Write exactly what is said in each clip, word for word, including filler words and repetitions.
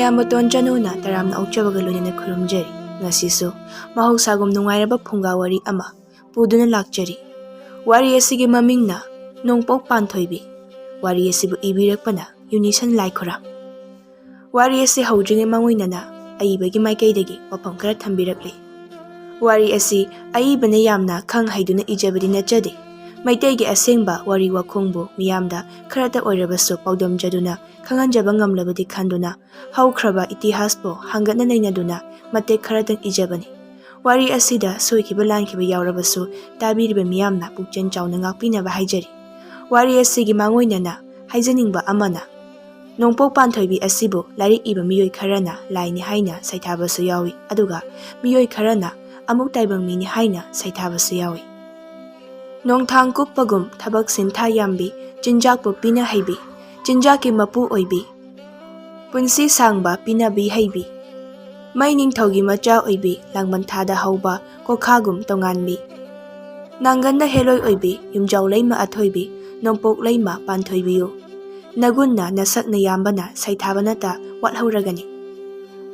ꯑꯌꯥꯝꯕ ꯇꯣꯟ ꯆꯅꯨꯅ ꯇꯔꯥꯝꯅ ꯑꯣꯛꯆꯕꯒ ꯂꯣꯏꯅꯅ ꯈꯨꯔꯨꯝꯖꯔꯤ꯫ ꯉꯁꯤꯁꯨ ꯃꯍꯧꯁꯥꯒꯨꯝ ꯅꯨꯡꯉꯥꯏꯔꯕ ꯐꯨꯡꯒꯥ ꯋꯥꯔꯤ ꯑꯃ ꯄꯨꯗꯨꯅ ꯂꯥꯛꯆꯔꯤ꯫ ꯋꯥꯔꯤ ꯑꯁꯤꯒꯤ ꯃꯃꯤꯡꯅ ꯅꯣꯡꯄꯣꯛ ꯄꯥꯟꯊꯣꯏꯕꯤ꯫ ꯋꯥꯔꯤ ꯑꯁꯤꯕꯨ ꯏꯕꯤꯔꯛꯄꯅ ꯌꯨꯅꯤꯁꯟ ꯂꯥꯏꯈꯨꯔꯥꯝ꯫ ꯋꯥꯔꯤ ꯑꯁꯤ ꯍꯧꯗ꯭ꯔꯤꯉꯩ ꯃꯥꯡꯑꯣꯏꯅꯅ ꯑꯏꯕꯒꯤ ꯃꯥꯏꯀꯩꯗꯒꯤ ꯋꯥꯐꯝ ꯈꯔ ꯊꯝꯕꯤꯔꯛꯂꯤ꯫ ꯋꯥꯔꯤ ꯑꯁꯤ ꯑꯏꯕꯅ ꯌꯥꯝꯅ ꯈꯪ ꯍꯩꯗꯨꯅ ꯏꯖꯕꯗꯤ ꯅꯠꯆꯗꯦ꯫ ꯃꯩꯇꯩꯒꯤ ꯑꯁꯦꯡꯕ ꯋꯥꯔꯤ ꯋꯥꯈꯣꯡꯕꯨ ꯃꯤꯌꯥꯝꯗ ꯈꯔꯇ ꯑꯣꯏꯔꯕꯁꯨ ꯄꯥꯎꯗꯝꯖꯗꯨꯅ ꯈꯪꯍꯟꯖꯕ ꯉꯝꯂꯕꯗꯤ ꯈꯟꯗꯨꯅ ꯍꯧꯈ꯭ꯔꯕ ꯏꯇꯤꯍꯥꯁꯄꯨ ꯍꯪꯒꯠꯅ ꯅꯩꯅꯗꯨꯅ ꯃꯇꯦꯛ ꯈꯔꯇꯪ ꯏꯖꯕꯅꯤ꯫ ꯋꯥꯔꯤ ꯑꯁꯤꯗ ꯁꯣꯏꯈꯤꯕ ꯂꯥꯟꯈꯤꯕ ꯌꯥꯎꯔꯕꯁꯨ ꯇꯥꯕꯤꯔꯤꯕ ꯃꯤꯌꯥꯝꯅ ꯄꯨꯛꯆꯦꯜ ꯆꯥꯎꯅ ꯉꯥꯛꯄꯤꯅꯕ ꯍꯥꯏꯖꯔꯤ꯫ ꯋꯥꯔꯤ ꯑꯁꯤꯒꯤ ꯃꯥꯡꯑꯣꯏꯅꯅ ꯍꯥꯏꯖꯅꯤꯡꯕ ꯑꯃꯅ, ꯅꯣꯡꯄꯣꯛ ꯄꯥꯟꯊꯣꯏꯕꯤ ꯑꯁꯤꯕꯨ ꯂꯥꯏꯔꯤꯛ ꯏꯕ ꯃꯤꯑꯣꯏ ꯈꯔꯅ ꯂꯥꯏꯅꯤ ꯍꯥꯏꯅ ꯁꯩꯊꯥꯕꯁꯨ ꯌꯥꯎꯏ, ꯑꯗꯨꯒ ꯃꯤꯑꯣꯏ ꯈꯔꯅ ꯑꯃꯨꯛ ꯇꯥꯏꯕꯪ ꯃꯤꯅꯤ ꯍꯥꯏꯅ ꯁꯩꯊꯥꯕꯁꯨ ꯌꯥꯎꯏ꯫ ꯅꯣꯡꯊꯥꯡ ꯀꯨꯞꯄꯒꯨꯝ ꯊꯕꯛ ꯁꯤꯟꯊꯥ ꯌꯥꯝꯕꯤ, ꯆꯤꯟꯖꯥꯛꯄꯨ ꯄꯤꯅ ꯍꯩꯕꯤ, ꯆꯤꯟꯖꯥꯛꯀꯤ ꯃꯄꯨ ꯑꯣꯏꯕꯤ, ꯄꯨꯟꯁꯤ ꯁꯥꯡꯕ ꯄꯤꯅꯕꯤ ꯍꯩꯕꯤ, ꯃꯩ ꯅꯤꯡꯊꯧꯒꯤ ꯃꯆꯥ ꯑꯣꯏꯕꯤ, ꯂꯥꯡꯕꯟ ꯊꯥꯗ ꯍꯧꯕ ꯀꯣꯈꯥꯒꯨꯝ ꯇꯣꯉꯥꯟꯕꯤ, ꯅꯥꯡꯒꯟꯗ ꯍꯦꯂꯣꯏ ꯑꯣꯏꯕꯤ, ꯌꯨꯝꯖꯥꯎ ꯂꯩꯃ ꯑꯊꯣꯏꯕꯤ, ꯅꯣꯡꯄꯣꯛ ꯂꯩꯃ ꯄꯥꯟꯊꯣꯏꯕꯤꯌꯨ꯫ ꯅꯒꯨꯟꯅ ꯅꯁꯛꯅ ꯌꯥꯝꯕꯅ ꯁꯩꯊꯥꯕꯅꯇ ꯋꯥꯠꯍꯧꯔꯒꯅꯤ꯫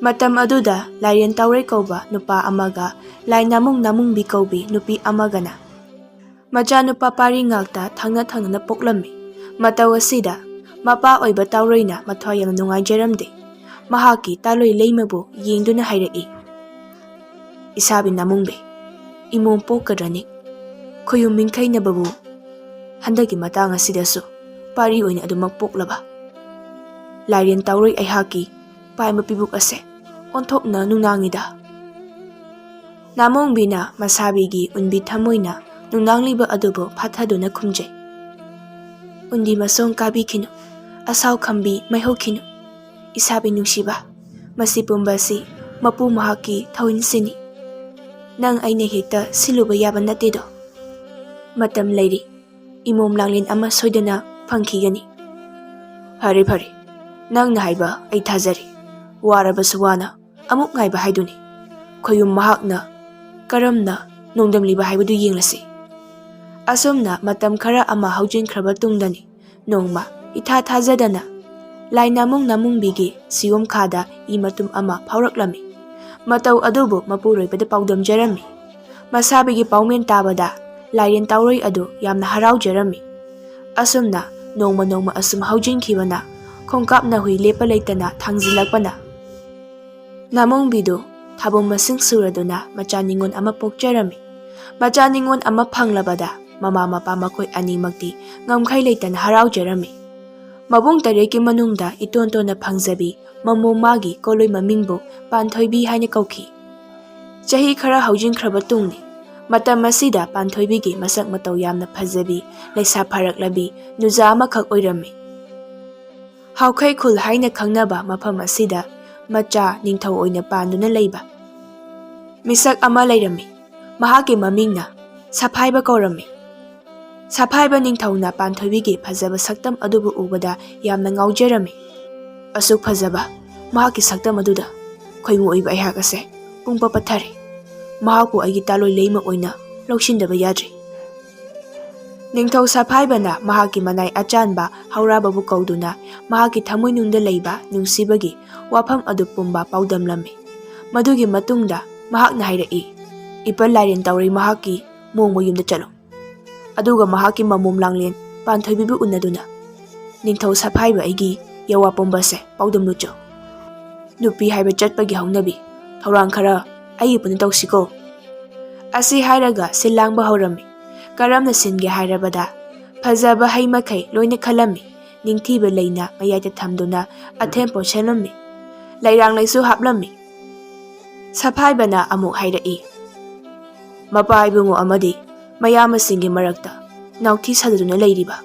ꯃꯇꯝ ꯑꯗꯨꯗ ꯂꯥꯏꯔꯦꯟ ꯇꯥꯎꯔꯩ ꯀꯧꯕ ꯅꯨꯄꯥ ꯑꯃꯒ ꯂꯥꯏ ꯅꯥꯃꯨꯡ ꯅꯥꯃꯨꯡꯕꯤ ꯀꯧꯕꯤ ꯅꯨꯄꯤ ꯑꯃꯒꯅ ꯃꯆꯥꯅꯨꯄꯥ ꯄꯥꯔꯤ ꯉꯥꯛꯇ ꯊꯪꯅ ꯊꯪꯅꯅ ꯄꯣꯛꯂꯝꯃꯤ꯫ ꯃꯇꯧ ꯑꯁꯤꯗ ꯃꯄꯥ ꯑꯣꯏꯕ ꯇꯥꯎꯔꯩꯅ ꯃꯊ꯭ꯋꯥꯏ ꯌꯥꯝꯅ ꯅꯨꯡꯉꯥꯏꯖꯔꯝꯗꯦ꯫ ꯃꯍꯥꯛꯀꯤ ꯇꯥꯂꯣꯏ ꯂꯩꯃꯕꯨ ꯌꯦꯡꯗꯨꯅ ꯍꯥꯏꯔꯛꯏ, "ꯏꯁꯥꯕꯤ ꯅꯥꯃꯨꯡꯕꯤ, ꯏꯃꯣꯝ ꯄꯣꯛꯀꯗ꯭ꯔꯅꯤ? ꯈꯣꯌꯨꯝ ꯃꯤꯡꯈꯩꯅꯕꯕꯨ ꯍꯟꯗꯛꯀꯤ ꯃꯇꯥꯡ ꯑꯁꯤꯗꯁꯨ ꯄꯥꯔꯤ ꯑꯣꯏꯅ ꯑꯗꯨꯃꯛ ꯄꯣꯛꯂꯕ? ꯂꯥꯏꯔꯦꯟ ꯇꯥꯎꯔꯩ ꯑꯩꯍꯥꯛꯀꯤ ꯄꯥꯏꯕ ꯄꯤꯕꯨꯛ ꯑꯁꯦ ꯑꯣꯟꯊꯣꯛꯅ ꯅꯨꯡꯅꯥꯡꯉꯤꯗ꯫" ꯅꯥꯃꯣꯡꯕꯤꯅ ꯃꯁꯥꯕꯤꯒꯤ ꯎꯟꯕꯤ ꯊꯃꯣꯏꯅ ꯅꯨꯡꯅꯥꯡꯂꯤꯕ ꯑꯗꯨꯕꯨ ꯐꯥꯊꯗꯨꯅ ꯈꯨꯝꯖꯩ, "ꯎꯟꯕꯤ ꯃꯁꯣꯡ ꯀꯥꯕꯤꯈꯤꯅꯨ, ꯑꯁꯥꯎ ꯈꯝꯕꯤ ꯃꯩꯍꯧꯈꯤꯅꯨ꯫ ꯏꯁꯥꯕꯤ ꯅꯨꯡꯁꯤꯕ, ꯃꯁꯤ ꯄꯨꯝꯕꯁꯤ ꯃꯄꯨ ꯃꯍꯥꯛꯀꯤ ꯊꯧꯍꯤꯟꯁꯤꯅꯤ꯫ ꯅꯪ ꯑꯩꯅ ꯍꯦꯛꯇ ꯁꯤꯜꯂꯨꯕ ꯌꯥꯕ ꯅꯠꯇꯦꯗꯣ꯫ ꯃꯇꯝ ꯂꯩꯔꯤ, ꯏꯃꯣꯝ ꯂꯥꯡꯂꯦꯟ ꯑꯃ ꯁꯣꯏꯗꯅ ꯐꯪꯈꯤꯒꯅꯤ꯫" "ꯐꯔꯦ, ꯐꯔꯦ, ꯅꯪꯅ ꯍꯥꯏꯕ ꯑꯩ ꯊꯥꯖꯔꯤ꯫ ꯋꯥꯔꯕꯁꯨ ꯋꯥꯅ ꯑꯃꯨꯛ ꯉꯥꯏꯕ ꯍꯥꯏꯗꯨꯅꯤ꯫ ꯈꯣꯌꯨꯝ ꯃꯍꯥꯛꯅ ꯀꯔꯝꯅ ꯅꯣꯡꯗꯝꯂꯤꯕ ꯍꯥꯏꯕꯗꯨ ꯌꯦꯡꯂꯁꯤ꯫" ꯑꯁꯨꯝꯅ ꯃꯇꯝ ꯈꯔ ꯑꯃ ꯍꯧꯖꯤꯟꯈ꯭ꯔꯕ ꯇꯨꯡꯗꯅꯤ, ꯅꯣꯡꯃ ꯏꯊꯥ ꯊꯥꯖꯗꯅ ꯂꯥꯏ ꯅꯥꯃꯨꯡ ꯅꯥꯃꯨꯡꯕꯤꯒꯤ ꯁꯤꯌꯣꯝ ꯈꯥꯗ ꯏ ꯃꯇꯨꯝ ꯑꯃ ꯐꯥꯎꯔꯛꯂꯝꯃꯤ꯫ ꯃꯇꯧ ꯑꯗꯨꯕꯨ ꯃꯄꯨꯔꯣꯏꯕꯗ ꯄꯥꯎꯗꯝꯖꯔꯝꯃꯤ꯫ ꯃꯁꯥꯕꯤꯒꯤ ꯄꯥꯎꯃꯦꯟ ꯇꯥꯕꯗ ꯂꯥꯏꯔꯦꯟ ꯇꯥꯎꯔꯣꯏ ꯑꯗꯨ ꯌꯥꯝꯅ ꯍꯔꯥꯎꯖꯔꯝꯃꯤ꯫ ꯑꯁꯨꯝꯅ ꯅꯣꯡꯃ ꯅꯣꯡꯃ ꯑꯁꯨꯝ ꯍꯧꯖꯤꯟꯈꯤꯕꯅ ꯈꯣꯡꯀꯥꯞ ꯅꯥꯍꯨꯏ ꯂꯦꯞꯄ ꯂꯩꯇꯅ ꯊꯥꯡꯖꯤꯜꯂꯛꯄꯅ ꯅꯥꯃꯣꯡꯕꯤꯗꯨ ꯊꯥꯕꯨꯝ ꯃꯁꯤꯡ ꯁꯨꯔꯗꯨꯅ ꯃꯆꯥ ꯅꯤꯉꯣꯜ ꯑꯃ ꯄꯣꯛꯆꯔꯝꯃꯤ꯫ ꯃꯆꯥ ꯅꯤꯉꯣꯜ ꯑꯃ ꯐꯪꯂꯕꯗ ꯃꯃꯥ ꯃꯄꯥ ꯃꯈꯣꯏ ꯑꯅꯤꯃꯛꯇꯤ ꯉꯝꯈꯩ ꯂꯩꯇꯅ ꯍꯔꯥꯎꯖꯔꯝꯃꯤ꯫ ꯃꯕꯨꯡ ꯇꯔꯦꯠꯀꯤ ꯃꯅꯨꯡꯗ ꯏꯇꯣꯟ ꯇꯣꯟꯅ ꯐꯪꯖꯕꯤ ꯃꯃꯣꯝ ꯃꯥꯒꯤ ꯀꯣꯂꯣꯏ ꯃꯃꯤꯡꯕꯨ ꯄꯥꯟꯊꯣꯏꯕꯤ ꯍꯥꯏꯅ ꯀꯧꯈꯤ꯫ ꯆꯍꯤ ꯈꯔ ꯍꯧꯖꯤꯟꯈ꯭ꯔꯕ ꯇꯨꯡꯅꯤ꯫ ꯃꯇꯝ ꯑꯁꯤꯗ ꯄꯥꯟꯊꯣꯏꯕꯤꯒꯤ ꯃꯁꯛ ꯃꯇꯧ ꯌꯥꯝꯅ ꯐꯖꯕꯤ, ꯂꯩꯁꯥ ꯐꯥꯔꯛꯂꯕꯤ ꯅꯨꯖꯥ ꯑꯃꯈꯛ ꯑꯣꯏꯔꯝꯃꯤ꯫ ꯍꯥꯎꯈꯩ ꯈꯨꯜ ꯍꯥꯏꯅ ꯈꯪꯅꯕ ꯃꯐꯝ ꯑꯁꯤꯗ ꯃꯆꯥ ꯅꯤꯡꯊꯧ ꯑꯣꯏꯅ ꯄꯥꯟꯗꯨꯅ ꯂꯩꯕ ꯃꯤꯁꯛ ꯑꯃ ꯂꯩꯔꯝꯃꯤ꯫ ꯃꯍꯥꯛꯀꯤ ꯃꯃꯤꯡꯅ ꯁꯐꯥꯏꯕ ꯀꯧꯔꯝꯃꯤ꯫ ꯁꯐꯥꯏꯕ ꯅꯤꯡꯊꯧꯅ ꯄꯥꯟꯊꯣꯏꯕꯤꯒꯤ ꯐꯖꯕ ꯁꯛꯇꯝ ꯑꯗꯨꯕꯨ ꯎꯕꯗ ꯌꯥꯝꯅ ꯉꯥꯎꯖꯔꯝꯃꯤ꯫ ꯑꯁꯨꯛ ꯐꯖꯕ ꯃꯍꯥꯛꯀꯤ ꯁꯛꯇꯝ ꯑꯗꯨꯗ ꯈꯣꯏꯃꯨ ꯑꯣꯏꯕ ꯑꯩꯍꯥꯛ ꯑꯁꯦ ꯄꯨꯡꯄ ꯄꯠꯊꯔꯦ꯫ ꯃꯍꯥꯛꯄꯨ ꯑꯩꯒꯤ ꯇꯥꯂꯣꯏ ꯂꯩꯃ ꯑꯣꯏꯅ ꯂꯧꯁꯤꯟꯗꯕ ꯌꯥꯗ꯭ꯔꯤ꯫ ꯅꯤꯡꯊꯧ ꯁꯐꯥꯏꯕꯅ ꯃꯍꯥꯛꯀꯤ ꯃꯅꯥꯏ ꯑꯆꯥꯟꯕ ꯍꯧꯔꯥꯕꯕꯨ ꯀꯧꯗꯨꯅ ꯃꯍꯥꯛꯀꯤ ꯊꯃꯣꯏꯅꯨꯡꯗ ꯂꯩꯕ ꯅꯨꯡꯁꯤꯕꯒꯤ ꯋꯥꯐꯝ ꯑꯗꯨ ꯄꯨꯝꯕ ꯄꯥꯎꯗꯝꯂꯝꯃꯤ꯫ ꯃꯗꯨꯒꯤ ꯃꯇꯨꯡꯗ ꯃꯍꯥꯛꯅ ꯍꯥꯏꯔꯛꯏ, "ꯏꯄꯜ ꯂꯥꯏꯔꯦꯟ ꯇꯧꯔꯩ ꯃꯍꯥꯛꯀꯤ ꯃꯣꯡꯕ ꯌꯨꯝꯗ ꯆꯠꯂꯨ꯫ ꯑꯗꯨꯒ ꯃꯍꯥꯛꯀꯤ ꯃꯃꯣꯝ ꯂꯥꯡꯂꯦꯟ ꯄꯥꯟꯊꯣꯏꯕꯤꯕꯨ ꯎꯅꯗꯨꯅ ꯅꯤꯡꯊꯧ ꯁꯐꯥꯏꯕ ꯑꯩꯒꯤ ꯌꯋꯥ ꯄꯨꯝꯕꯁꯦ ꯄꯥꯎꯗꯝꯂꯨꯆꯣ꯫ ꯅꯨꯄꯤ ꯍꯥꯏꯕ ꯆꯠꯄꯒꯤ ꯍꯧꯅꯕꯤ ꯊꯧꯔꯥꯡ ꯈꯔ ꯑꯩꯒꯤ ꯄꯨꯟꯅ ꯇꯧꯁꯤꯀꯣ"꯫ ꯑꯁꯤ ꯍꯥꯏꯔꯒ ꯁꯤꯜ ꯂꯥꯡꯕ ꯍꯧꯔꯝꯃꯤ꯫ ꯀꯔꯝꯅ ꯁꯤꯟꯒꯦ ꯍꯥꯏꯔꯕꯗ ꯐꯖꯕ ꯍꯩ ꯃꯈꯩ ꯂꯣꯏꯅ ꯈꯜꯂꯝꯃꯤ꯫ ꯅꯤꯡꯊꯤꯕ ꯂꯩꯅ ꯃꯌꯥꯏꯗ ꯊꯝꯗꯨꯅ ꯑꯊꯦꯟ ꯄꯣꯠ ꯁꯦꯝꯂꯝꯃꯤ꯫ ꯂꯩꯔꯥꯡ ꯂꯩꯁꯨ ꯍꯥꯞꯂꯝꯃꯤ꯫ ꯁꯐꯥꯏꯕꯅ ꯑꯃꯨꯛ ꯍꯥꯏꯔꯛꯏ, "ꯃꯄꯥ ꯏꯕꯨꯡꯉꯣ ꯑꯃꯗꯤ ꯃꯌꯥꯝꯕꯁꯤꯡꯒꯤ ꯃꯔꯛꯇ ꯅꯥꯎꯊꯤ ꯁꯥꯗꯗꯨꯅ ꯂꯩꯔꯤꯕ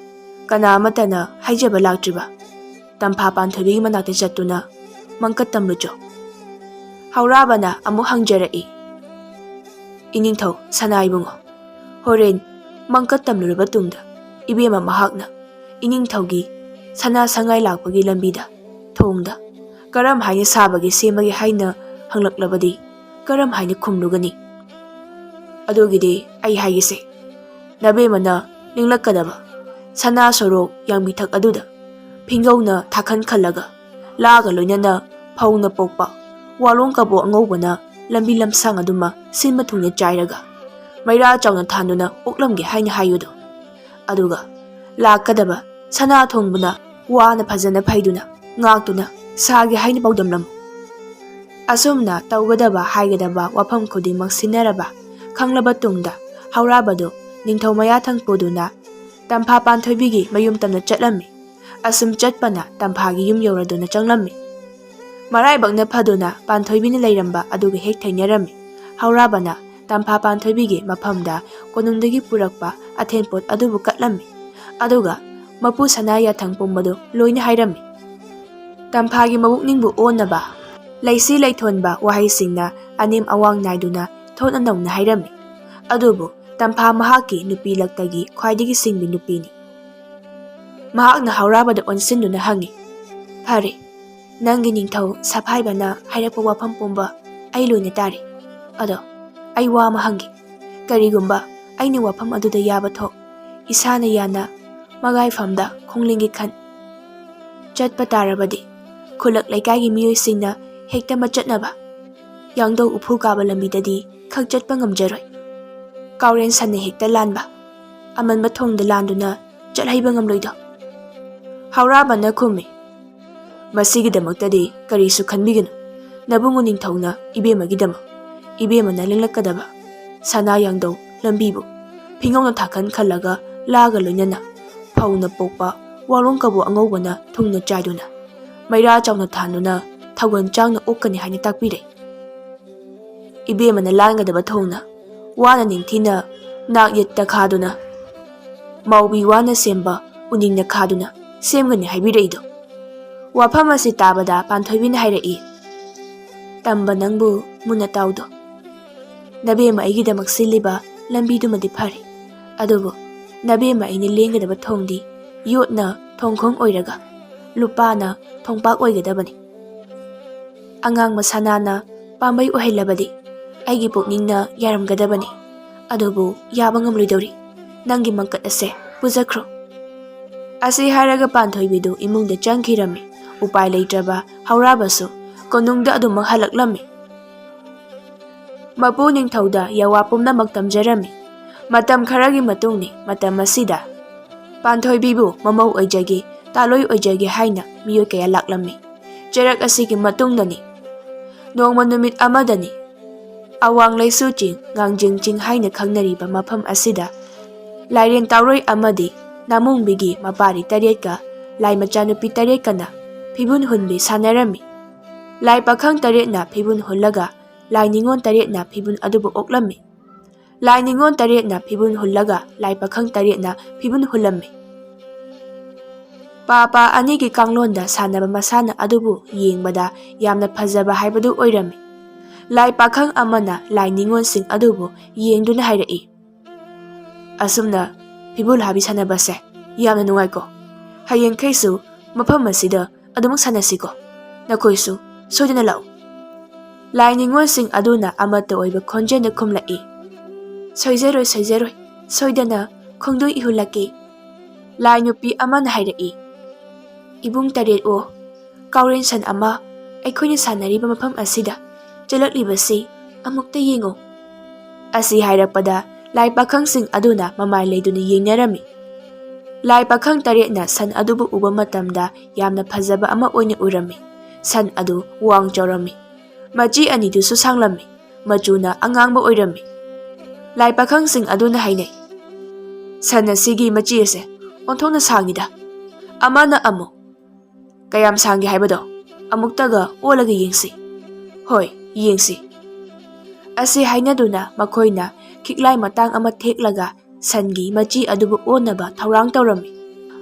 ꯀꯅꯥ ꯑꯃꯠꯇꯅ ꯍꯥꯏꯖꯕ ꯂꯥꯛꯇ꯭ꯔꯤꯕ ꯇꯝꯐꯥ ꯄꯥꯟꯊꯣꯏꯕꯤꯒꯤ ꯃꯅꯥꯛꯇ ꯆꯠꯇꯨꯅ ꯃꯪꯀꯠ ꯇꯝꯂꯨꯆꯣ"꯫ ꯍꯧꯔꯥꯕꯅ ꯑꯃꯨꯛ ꯍꯪꯖꯔꯛꯏ, "ꯏꯅꯤꯡꯊꯧ ꯁꯅꯥ ꯏꯕꯨꯡꯉꯣ, ꯍꯣꯔꯦꯟ ꯃꯪꯀꯠ ꯇꯝꯂꯨꯔꯕ ꯇꯨꯡꯗ ꯏꯕꯦꯝꯃ ꯃꯍꯥꯛꯅ ꯏꯅꯤꯡꯊꯧꯒꯤ ꯁꯅꯥ ꯁꯉꯥꯏ ꯂꯥꯛꯄꯒꯤ ꯂꯝꯕꯤꯗ ꯊꯣꯡꯗ ꯀꯔꯝ ꯍꯥꯏꯅ ꯁꯥꯕꯒꯦ ꯁꯦꯝꯕꯒꯦ ꯍꯥꯏꯅ ꯍꯪꯂꯛꯂꯕꯗꯤ ꯀꯔꯝ ꯍꯥꯏꯅ ꯈꯨꯝꯂꯨꯒꯅꯤ? ꯑꯗꯨꯒꯤꯗꯤ ꯑꯩ ꯍꯥꯏꯒꯦꯁꯦ, ꯅꯕꯦꯝꯃꯅ ꯅꯤꯡꯂꯛꯀꯗꯕ ꯁꯅꯥ ꯁꯣꯔꯣꯛ ꯌꯥꯡꯕꯤꯊꯛ ꯑꯗꯨꯗ ꯐꯤꯡꯒꯧꯅ ꯊꯥꯈꯟ ꯈꯜꯂꯒ ꯂꯥꯒ ꯂꯣꯏꯅꯅ ꯐꯧꯅ ꯄꯣꯛꯄ ꯋꯥꯂꯣꯡ ꯀꯕꯣꯛ ꯑꯉꯧꯕꯅ ꯂꯝꯕꯤ ꯂꯝꯁꯥꯡ ꯑꯗꯨꯃ ꯁꯤꯟꯕ ꯊꯨꯡꯅ ꯆꯥꯏꯔꯒ ꯃꯩꯔꯥ ꯆꯥꯎꯅ ꯊꯥꯟꯗꯨꯅ ꯑꯣꯛꯂꯝꯒꯦ ꯍꯥꯏꯅ ꯍꯥꯏꯌꯨꯗꯣ꯫ ꯑꯗꯨꯒ ꯂꯥꯛꯀꯗꯕ ꯁꯅꯥ ꯊꯣꯡꯕꯅ ꯋꯥꯅ ꯐꯖꯅ ꯐꯩꯗꯨꯅ ꯉꯥꯛꯇꯨꯅ ꯁꯥꯒꯦ ꯍꯥꯏꯅ ꯄꯥꯎꯗꯝꯂꯝꯃꯨ꯫ ꯑꯁꯨꯝꯅ ꯇꯧꯒꯗꯕ ꯍꯥꯏꯒꯗꯕ ꯋꯥꯐꯝ ꯈꯨꯗꯤꯡꯃꯛ ꯁꯤꯟꯅꯔꯕ ꯈꯪꯂꯕ ꯇꯨꯡꯗ ꯍꯧꯔꯥꯕꯗꯨ ꯅꯤꯡꯊꯧ ꯃꯌꯥꯊꯪ ꯄꯨꯗꯨꯅ ꯇꯝꯐꯥ ꯄꯥꯟꯊꯣꯏꯕꯤꯒꯤ ꯃꯌꯨꯝ ꯇꯝꯅ ꯆꯠꯂꯝꯃꯤ꯫ ꯑꯁꯨꯝ ꯆꯠꯄꯅ ꯇꯝꯐꯥꯒꯤ ꯌꯨꯝ ꯌꯧꯔꯗꯨꯅ ꯆꯪꯂꯝꯃꯤ꯫ ꯃꯔꯥꯏꯕꯛꯅ ꯐꯗꯨꯅ ꯄꯥꯟꯊꯣꯏꯕꯤꯅ ꯂꯩꯔꯝꯕ ꯑꯗꯨꯒ ꯍꯦꯛ ꯊꯦꯡꯅꯔꯝꯃꯤ꯫ ꯍꯧꯔꯥꯕꯅ ꯇꯝꯐꯥ ꯄꯥꯟꯊꯣꯏꯕꯤꯒꯤ ꯃꯐꯝꯗ ꯀꯣꯅꯨꯡꯗꯒꯤ ꯄꯨꯔꯛꯄ ꯑꯊꯦꯟꯄꯣꯠ ꯑꯗꯨꯕꯨ ꯀꯠꯂꯝꯃꯤ꯫ ꯑꯗꯨꯒ ꯃꯄꯨ ꯁꯅꯥ ꯌꯥꯊꯪ ꯄꯨꯝꯕꯗꯨ ꯂꯣꯏꯅ ꯍꯥꯏꯔꯝꯃꯤ꯫ ꯇꯝꯐꯥꯒꯤ ꯃꯕꯨꯛꯅꯤꯡꯕꯨ ꯑꯣꯟꯅꯕ, ꯂꯩꯁꯤ ꯂꯩꯊꯣꯟꯕ ꯋꯥꯍꯩꯁꯤꯡꯅ ꯑꯅꯦꯝ ꯑꯋꯥꯡ ꯅꯥꯏꯗꯨꯅ ꯊꯣꯠꯅ ꯅꯧꯅ ꯍꯥꯏꯔꯝꯃꯤ꯫ ꯑꯗꯨꯕꯨ ꯇꯝꯐꯥ ꯃꯍꯥꯛꯀꯤ ꯅꯨꯄꯤ ꯂꯛꯇꯒꯤ ꯈ꯭ꯋꯥꯏꯗꯒꯤ ꯁꯤꯡꯕꯤ ꯅꯨꯄꯤꯅꯤ꯫ ꯃꯍꯥꯛꯅ ꯍꯧꯔꯥꯕꯗ ꯑꯣꯟꯁꯤꯟꯗꯨꯅ ꯍꯪꯉꯤ, "ꯐꯔꯦ, ꯅꯪꯒꯤ ꯅꯤꯡꯊꯧ ꯁꯐꯥꯏꯕꯅ ꯍꯥꯏꯔꯛꯄ ꯋꯥꯐꯝ ꯄꯨꯝꯕ ꯑꯩ ꯂꯣꯏꯅ ꯇꯥꯔꯦ꯫ ꯑꯗꯣ ꯑꯩ ꯋꯥ ꯑꯃ ꯍꯪꯒꯦ꯫ ꯀꯔꯤꯒꯨꯝꯕ ꯑꯩꯅ ꯋꯥꯐꯝ ꯑꯗꯨꯗ ꯌꯥꯕ ꯊꯣꯛ, ꯏꯁꯥꯅ ꯌꯥꯅ ꯃꯒꯥꯏꯐꯝꯗ ꯈꯣꯡꯂꯦꯡꯒꯤ ꯈꯟ ꯆꯠꯄ ꯇꯥꯔꯕꯗꯤ, ꯈꯨꯜꯂꯛ ꯂꯩꯀꯥꯏꯒꯤ ꯃꯤꯑꯣꯏꯁꯤꯡꯅ ꯍꯦꯛꯇ ꯃꯆꯠꯅꯕ ꯌꯥꯡꯗꯧ ꯎꯐꯨ ꯀꯥꯕ ꯂꯝꯕꯤꯗꯗꯤ ꯈꯛ ꯆꯠꯄ ꯉꯝꯖꯔꯣꯏ꯫ ꯀꯥꯎꯔꯦꯟ ꯁꯟꯅ ꯍꯦꯛꯇ ꯂꯥꯟꯕ, ꯑꯃꯟꯕ ꯊꯣꯡꯗ ꯂꯥꯟꯗꯨꯅ ꯆꯠꯍꯩꯕ ꯉꯝꯂꯣꯏꯗꯣ?" ꯍꯧꯔꯥꯕꯅ ꯈꯨꯝꯃꯤ, "ꯃꯁꯤꯒꯤꯗꯃꯛꯇꯗꯤ ꯀꯔꯤꯁꯨ ꯈꯟꯕꯤꯒꯅꯨ꯫ ꯅꯕꯨꯡꯉꯣ ꯅꯤꯡꯊꯧꯅ ꯏꯕꯦꯝꯃꯒꯤꯗꯃꯛ, ꯏꯕꯦꯝꯃꯅ ꯂꯦꯡꯂꯛꯀꯗꯕ ꯁꯅꯥ ꯌꯥꯡꯗꯧ ꯂꯝꯕꯤꯕꯨ ꯐꯤꯉꯧꯅ ꯊꯥꯈꯟ ꯈꯜꯂꯒ ꯂꯥꯒ ꯂꯣꯏꯅꯅ ꯐꯧꯅ ꯄꯣꯛꯄ ꯋꯥꯔꯣꯡ ꯀꯕꯣ ꯑꯉꯧꯕꯅ ꯊꯨꯡꯅ ꯆꯥꯏꯗꯨꯅ ꯃꯩꯔꯥ ꯆꯥꯎꯅ ꯊꯥꯟꯗꯨꯅ ꯊꯧꯒꯜ ꯆꯥꯎꯅ ꯑꯣꯛꯀꯅꯤ ꯍꯥꯏꯅ ꯇꯥꯛꯄꯤꯔꯦ꯫ ꯏꯕꯦꯝꯃꯅ ꯂꯥꯟꯒꯗꯕ ꯊꯣꯡꯅ ꯋꯥꯅ ꯅꯤꯡꯊꯤꯅ ꯅꯥꯛ ꯌꯦꯠꯇ ꯈꯥꯗꯨꯅ ꯃꯥꯎꯕꯤ ꯋꯥꯅ ꯁꯦꯝꯕ ꯎꯅꯤꯡꯅ ꯈꯥꯗꯨꯅ ꯁꯦꯝꯒꯅꯤ ꯍꯥꯏꯕꯤꯔꯛꯏꯗꯣ?" ꯋꯥꯐꯝ ꯑꯁꯤ ꯇꯥꯕꯗ ꯄꯥꯟꯊꯣꯏꯕꯤꯅ ꯍꯥꯏꯔꯛꯏ, "ꯇꯝꯕ ꯅꯪꯕꯨ ꯃꯨꯟꯅ ꯇꯥꯎꯗꯣ꯫ ꯅꯕꯦꯝꯃ ꯑꯩꯒꯤꯗꯃꯛ ꯁꯤꯜꯂꯤꯕ ꯂꯝꯕꯤꯗꯨꯃꯗꯤ ꯐꯔꯦ, ꯑꯗꯨꯕꯨ ꯅꯕꯦꯝꯃ ꯑꯩꯅ ꯂꯦꯡꯒꯗꯕ ꯊꯣꯡꯗꯤ ꯌꯣꯠꯅ ꯊꯣꯡꯈꯣꯡ ꯑꯣꯏꯔꯒ ꯂꯨꯄꯥꯅ ꯊꯣꯡꯄꯥꯛ ꯑꯣꯏꯒꯗꯕꯅꯤ꯫ ꯑꯉꯥꯡꯕ ꯁꯅꯥꯅ ꯄꯥꯝꯕꯩ ꯑꯣꯏꯍꯜꯂꯕꯗꯤ ꯑꯩꯒꯤ ꯄꯨꯛꯅꯤꯡꯅ ꯌꯥꯔꯝꯒꯗꯕꯅꯤ, ꯑꯗꯨꯕꯨ ꯌꯥꯕ ꯉꯝꯂꯣꯏꯗꯧꯔꯤ꯫ ꯅꯪꯒꯤ ꯃꯪꯀꯠ ꯑꯁꯦ ꯄꯨꯖꯈ꯭ꯔꯣ꯫" ꯑꯁꯤ ꯍꯥꯏꯔꯒ ꯄꯥꯟꯊꯣꯏꯕꯤꯗꯨ ꯏꯃꯨꯡꯗ ꯆꯪꯈꯤꯔꯝꯃꯤ꯫ ꯎꯄꯥꯏ ꯂꯩꯇ꯭ꯔꯕ ꯍꯧꯔꯥꯕꯁꯨ ꯀꯣꯅꯨꯡꯗ ꯑꯗꯨꯃꯛ ꯍꯜꯂꯛꯂꯝꯃꯤ꯫ ꯃꯄꯨ ꯅꯤꯡꯊꯧꯗ ꯌꯥꯋꯥ ꯄꯨꯝꯅꯃꯛ ꯇꯝꯖꯔꯝꯃꯤ꯫ ꯃꯇꯝ ꯈꯔꯒꯤ ꯃꯇꯨꯡꯅꯤ꯫ ꯃꯇꯝ ꯑꯁꯤꯗ ꯄꯥꯟꯊꯣꯏꯕꯤꯕꯨ ꯃꯃꯧ ꯑꯣꯏꯖꯒꯦ, ꯇꯥꯂꯣꯏ ꯑꯣꯏꯖꯒꯦ ꯍꯥꯏꯅ ꯃꯤꯑꯣꯏ ꯀꯌꯥ ꯂꯥꯛꯂꯝꯃꯤ꯫ ꯆꯩꯔꯛ ꯑꯁꯤꯒꯤ ꯃꯇꯨꯡꯗꯅꯤ꯫ ꯅꯣꯡꯃ ꯅꯨꯃꯤꯠ ꯑꯃꯗꯅꯤ꯫ ꯑꯋꯥꯡ ꯂꯩꯁꯨ ꯆꯤꯡ, ꯉꯥꯡꯖꯤꯡ ꯆꯤꯡ ꯍꯥꯏꯅ ꯈꯪꯅꯔꯤꯕ ꯃꯐꯝ ꯑꯁꯤꯗ ꯂꯥꯏꯔꯦꯟ ꯇꯥꯎꯔꯣꯏ ꯑꯃꯗꯤ ꯅꯥꯃꯨꯡꯕꯤꯒꯤ ꯃꯄꯥꯔꯤ ꯇꯔꯦꯠꯀ ꯂꯥꯏ ꯃꯆꯥꯅꯨꯄꯤ ꯇꯔꯦꯠꯀꯅ ꯐꯤꯕꯨꯟ ꯍꯨꯟꯕꯤ ꯁꯥꯟꯅꯔꯝꯃꯤ꯫ ꯂꯥꯏ ꯄꯥꯈꯪ ꯇꯔꯦꯠꯅ ꯐꯤꯕꯨꯟ ꯍꯨꯜꯂꯒ ꯂꯥꯏ ꯅꯤꯉꯣꯜ ꯇꯔꯦꯠꯅ ꯐꯤꯕꯨꯟ ꯑꯗꯨꯕꯨ ꯑꯣꯛꯂꯝꯃꯤ꯫ ꯂꯥꯏ ꯅꯤꯉꯣꯜ ꯇꯔꯦꯠꯅ ꯐꯤꯕꯨꯟ ꯍꯨꯜꯂꯒ ꯂꯥꯏ ꯄꯥꯈꯪ ꯇꯔꯦꯠꯅ ꯐꯤꯕꯨꯟ ꯍꯨꯜꯂꯝꯃꯤ꯫ ꯄꯥ ꯄꯥ ꯑꯅꯤꯒꯤ ꯀꯥꯡꯂꯣꯟꯗ ꯁꯥꯟꯅꯕ ꯃꯁꯥꯟꯅ ꯑꯗꯨꯕꯨ ꯌꯦꯡꯕꯗ ꯌꯥꯝꯅ ꯐꯖꯕ ꯍꯥꯏꯕꯗꯨ ꯑꯣꯏꯔꯝꯃꯤ꯫ ꯂꯥꯏ ꯄꯥꯈꯪ ꯑꯃꯅ ꯂꯥꯏ ꯅꯤꯉꯣꯜꯁꯤꯡ ꯑꯗꯨꯕꯨ ꯌꯦꯡꯗꯨꯅ ꯍꯥꯏꯔꯛꯏ, "ꯑꯁꯨꯝꯅ ꯐꯤꯕꯨꯜ ꯍꯥꯕꯤ ꯁꯥꯟꯅꯕꯁꯦ ꯌꯥꯝꯅ ꯅꯨꯡꯉꯥꯏꯀꯣ꯫ ꯍꯌꯦꯡꯈꯩꯁꯨ ꯃꯐꯝ ꯑꯁꯤꯗ ꯑꯗꯨꯃꯛ ꯁꯥꯟꯅꯁꯤꯀꯣ꯫ ꯅꯈꯣꯏꯁꯨ ꯁꯣꯏꯗꯅ ꯂꯥꯛꯎ꯫" ꯂꯥꯏ ꯅꯤꯉꯣꯜꯁꯤꯡ ꯑꯗꯨꯅ ꯑꯃꯠꯇ ꯑꯣꯏꯕ ꯈꯣꯟꯖꯦꯜꯗ ꯈꯨꯝꯂꯛꯏ, "ꯁꯣꯏꯖꯔꯣꯏ, ꯁꯣꯏꯖꯔꯣꯏ, ꯁꯣꯏꯗꯅ ꯈꯣꯡꯗꯣꯏ ꯏꯍꯨꯜꯂꯛꯀꯦ꯫" ꯂꯥꯏ ꯅꯨꯄꯤ ꯑꯃꯅ ꯍꯥꯏꯔꯛꯏ, "ꯏꯕꯨꯡ ꯇꯔꯦꯠ ꯑꯣ, ꯀꯥꯎꯔꯦꯟ ꯁꯟ ꯑꯃ ꯑꯩꯈꯣꯏꯅ ꯁꯥꯟꯅꯔꯤꯕ ꯃꯐꯝ ꯑꯁꯤꯗ ꯆꯦꯜꯂꯛꯂꯤꯕꯁꯤ ꯑꯃꯨꯛꯇ ꯌꯦꯡꯉꯨ꯫" ꯑꯁꯤ ꯍꯥꯏꯔꯛꯄꯗ ꯂꯥꯏ ꯄꯥꯈꯪꯁꯤꯡ ꯑꯗꯨꯅ ꯃꯃꯥꯏ ꯂꯩꯗꯨꯅ ꯌꯦꯡꯅꯔꯝꯃꯤ꯫ ꯂꯥꯏ ꯄꯥꯈꯪ ꯇꯔꯦꯠꯅ ꯁꯟ ꯑꯗꯨꯕꯨ ꯎꯕ ꯃꯇꯝꯗ ꯌꯥꯝꯅ ꯐꯖꯕ ꯑꯃ ꯑꯣꯏꯅ ꯎꯔꯝꯃꯤ꯫ ꯁꯟ ꯑꯗꯨ ꯋꯥꯡ ꯆꯥꯎꯔꯝꯃꯤ꯫ ꯃꯆꯤ ꯑꯅꯤꯗꯨꯁꯨ ꯁꯥꯡꯂꯝꯃꯤ꯫ ꯃꯆꯨꯅ ꯑꯉꯥꯡꯕ ꯑꯣꯏꯔꯝꯃꯤ꯫ ꯂꯥꯏ ꯄꯥꯈꯪꯁꯤꯡ ꯑꯗꯨꯅ ꯍꯥꯏꯅꯩ, "ꯁꯟ ꯑꯁꯤꯒꯤ ꯃꯆꯤ ꯑꯁꯦ ꯑꯣꯟꯊꯣꯛꯅ ꯁꯥꯡꯉꯤꯗ꯫ ꯑꯃꯅ ꯑꯃꯨꯛ, ꯀꯌꯥꯝ ꯁꯥꯡꯒꯦ ꯍꯥꯏꯕꯗꯣ ꯑꯃꯨꯛꯇꯒ ꯑꯣꯜꯂꯒ ꯌꯦꯡꯁꯤ꯫ ꯍꯣꯏ, ꯌꯦꯡꯁꯤ꯫" ꯑꯁꯤ ꯍꯥꯏꯅꯗꯨꯅ ꯃꯈꯣꯏꯅ ꯈꯤꯛꯂꯥꯏ ꯃꯇꯥꯡ ꯑꯃ ꯊꯦꯛꯂꯒ ꯁꯟꯒꯤ ꯃꯆꯤ ꯑꯗꯨꯕꯨ ꯑꯣꯟꯅꯕ ꯊꯧꯔꯥꯡ ꯇꯧꯔꯝꯃꯤ꯫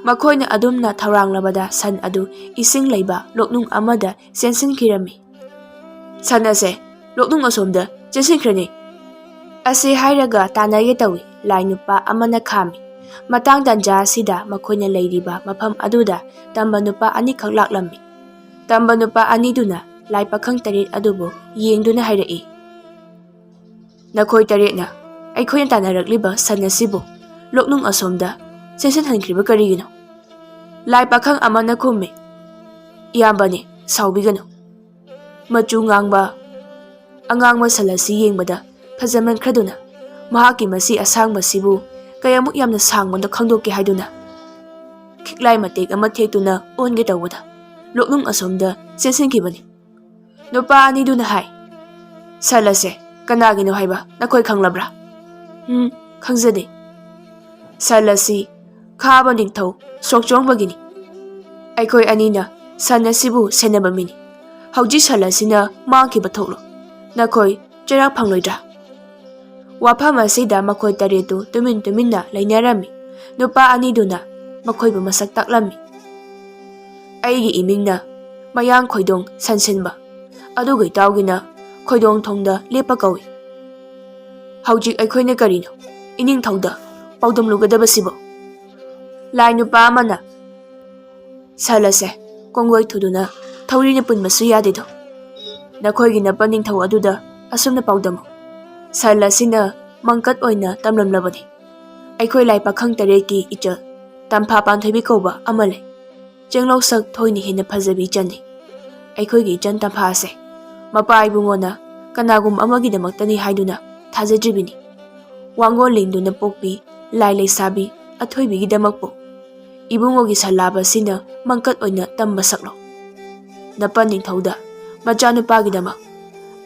ꯃꯈꯣꯏꯅ ꯑꯗꯨꯝꯅ ꯊꯧꯔꯥꯡꯂꯕꯗ ꯁꯟ ꯑꯗꯨ ꯏꯁꯤꯡ ꯂꯩꯕ ꯂꯣꯛꯅꯨꯡ ꯑꯃꯗ ꯆꯦꯟꯁꯤꯟꯈꯤꯔꯝꯃꯤ꯫ "ꯁꯟ ꯑꯁꯦ ꯂꯣꯛꯅꯨꯡ ꯑꯁꯣꯝꯗ ꯆꯦꯟꯁꯤꯟꯈ꯭ꯔꯅꯤ꯫" ꯑꯁꯤ ꯍꯥꯏꯔꯒ ꯇꯥꯟꯅꯒꯦ ꯇꯧꯏ꯫ ꯂꯥꯏ ꯅꯨꯄꯥ ꯑꯃꯅ ꯈꯥꯝꯃꯤ꯫ ꯃꯇꯥꯡ ꯇꯥꯟꯖꯥ ꯑꯁꯤꯗ ꯃꯈꯣꯏꯅ ꯂꯩꯔꯤꯕ ꯃꯐꯝ ꯑꯗꯨꯗ ꯇꯝꯕ ꯅꯨꯄꯥ ꯑꯅꯤꯈꯛ ꯂꯥꯛꯂꯝꯃꯤ꯫ ꯇꯝꯕ ꯅꯨꯄꯥ ꯑꯅꯤꯗꯨꯅ ꯂꯥꯏ ꯄꯥꯈꯪ ꯇꯔꯦꯠ ꯑꯗꯨꯕꯨ ꯌꯦꯡꯗꯨꯅ ꯍꯥꯏꯔꯛꯏ, "ꯅꯈꯣꯏ ꯇꯔꯦꯠꯅ ꯑꯩꯈꯣꯏꯅ ꯇꯥꯟꯅꯔꯛꯂꯤꯕ ꯁꯟ ꯑꯁꯤꯕꯨ ꯂꯣꯛꯅꯨꯡ ꯑꯁꯣꯝꯗ ꯆꯦꯟꯁꯤꯟꯍꯟꯈ꯭ꯔꯤꯕ ꯀꯔꯤꯒꯤꯅꯣ?" ꯂꯥꯏ ꯄꯥꯈꯪ ꯑꯃꯅ ꯈꯨꯝꯃꯤ, "ꯏꯌꯥꯝꯕꯅꯤ, ꯁꯥꯎꯕꯤꯒꯅꯨ꯫ ꯃꯆꯨ ꯉꯥꯡꯕ ꯑꯉꯥꯡꯕ ꯁꯟ ꯑꯁꯤ ꯌꯦꯡꯕꯗ ꯐꯖꯃꯟꯈ꯭ꯔꯗꯨꯅ ꯃꯍꯥꯛꯀꯤ ꯃꯁꯤ ꯑꯁꯥꯡꯕꯁꯤꯕꯨ ꯀꯌꯥꯃꯨꯛ ꯌꯥꯝꯅ ꯁꯥꯡꯕꯅꯣ ꯈꯪꯗꯣꯛꯀꯦ ꯍꯥꯏꯗꯨꯅ ꯈꯤꯛꯂꯥꯏ ꯃꯇꯦꯛ ꯑꯃ ꯊꯦꯛꯇꯨꯅ ꯑꯣꯟꯒꯦ ꯇꯧꯕꯗ ꯂꯣꯛꯅꯨꯡ ꯑꯁꯣꯝꯗ ꯆꯦꯟꯁꯤꯟꯈꯤꯕꯅꯤ꯫ ꯅꯨꯄꯥ ꯑꯅꯤꯗꯨꯅ ꯍꯥꯏ, "ꯁꯟ ꯑꯁꯦ ꯀꯅꯥꯒꯤꯅꯣ ꯍꯥꯏꯕ ꯅꯈꯣꯏ ꯈꯪꯂꯕ꯭ꯔꯥ?" "ꯎꯝ, ꯈꯪꯖꯗꯦ꯫ ꯁꯟ ꯑꯁꯤ ꯈꯥꯕ ꯅꯤꯡꯊꯧ ꯁꯣꯛꯆꯣꯡꯕꯒꯤꯅꯤ꯫ ꯑꯩꯈꯣꯏ ꯑꯅꯤꯅ ꯁꯟ ꯑꯁꯤꯕꯨ ꯁꯦꯟꯅꯕ ꯃꯤꯅꯤ꯫ ꯍꯧꯖꯤꯛ ꯁꯟ ꯑꯁꯤꯅ ꯃꯥꯡꯈꯤꯕ ꯊꯣꯛꯂꯣ꯫ ꯅꯈꯣꯏ ꯆꯩꯔꯥꯛ ꯐꯪꯂꯣꯏꯗ꯭ꯔꯥ?" ꯋꯥꯐꯝ ꯑꯁꯤꯗ ꯃꯈꯣꯏ ꯇꯔꯦꯠꯇꯨ ꯇꯨꯃꯤꯟ ꯇꯨꯃꯤꯟꯅ ꯂꯩꯅꯔꯝꯃꯤ꯫ ꯅꯨꯄꯥ ꯑꯅꯤꯗꯨꯅ ꯃꯈꯣꯏꯕꯨ ꯃꯁꯛ ꯇꯥꯛꯂꯝꯃꯤ꯫ "ꯑꯩꯒꯤ ꯏꯃꯤꯡꯅ ꯃꯌꯥꯡ ꯈꯣꯏꯗꯣꯡ ꯁꯟꯁꯤꯟꯕ, ꯑꯗꯨꯒ ꯏꯇꯥꯎꯒꯤꯅ ꯈꯣꯏꯗꯣꯡ ꯊꯣꯡꯗ ꯂꯦꯞꯄ ꯀꯧꯏ꯫ ꯍꯧꯖꯤꯛ ꯑꯩꯈꯣꯏꯅ ꯀꯔꯤꯅꯣ ꯏꯅꯤꯡꯊꯧꯗ ꯄꯥꯎꯗꯝꯂꯨꯒꯗꯕꯁꯤꯕꯣ?" ꯂꯥꯏ ꯅꯨꯄꯥ ꯑꯃꯅ, "ꯁꯟ ꯑꯁꯦ ꯀꯣꯡꯒꯣꯏ ꯊꯨꯗꯨꯅ ꯊꯧꯔꯤꯅ ꯄꯨꯟꯕꯁꯨ ꯌꯥꯗꯦꯗꯣ꯫ ꯅꯈꯣꯏꯒꯤ ꯅꯄ ꯅꯤꯡꯊꯧ ꯑꯗꯨꯗ ꯑꯁꯨꯝꯅ ꯄꯥꯎꯗꯝꯃꯨ꯫ ꯁꯟ ꯑꯁꯤꯅ ꯃꯪꯀꯠ ꯑꯣꯏꯅ ꯇꯝꯂꯝꯂꯕꯅꯤ꯫ ꯑꯩꯈꯣꯏ ꯂꯥꯏ ꯄꯥꯈꯪ ꯇꯔꯦꯠꯀꯤ ꯏꯆꯜ ꯇꯝꯐꯥ ꯄꯥꯟꯊꯣꯏꯕꯤ ꯀꯧꯕ ꯑꯃ ꯂꯩ꯫ ꯆꯦꯡꯂꯧ ꯁꯛ ꯊꯣꯏꯅ ꯍꯦꯟꯅ ꯐꯖꯕꯤ ꯏꯆꯟꯅꯤ꯫ ꯑꯩꯈꯣꯏꯒꯤ ꯏꯆꯟ ꯇꯝꯐꯥ ꯑꯁꯦ ꯃꯄꯥ ꯏꯕꯨꯡꯉꯣꯅ ꯀꯅꯥꯒꯨꯝꯕ ꯑꯃꯒꯤꯗꯃꯛꯇꯅꯤ ꯍꯥꯏꯗꯨꯅ ꯊꯥꯖꯗ꯭ꯔꯤꯕꯅꯤ꯫ ꯋꯥꯡꯒꯣꯟ ꯂꯤꯡꯗꯨꯅ ꯄꯣꯛꯄꯤ ꯂꯥꯏ ꯂꯩꯁꯥꯕꯤ ꯑꯊꯣꯏꯕꯤꯒꯤꯗꯃꯛꯄꯨ ꯏꯕꯨꯡꯉꯣꯒꯤ ꯁꯟ ꯂꯥꯕ ꯑꯁꯤꯅ ꯃꯪꯀꯠ ꯑꯣꯏꯅ ꯇꯝꯕ ꯁꯛꯂꯣ꯫ ꯅꯄ ꯅꯤꯡꯊꯧꯗ ꯃꯆꯥꯅꯨꯄꯥꯒꯤꯗꯃꯛ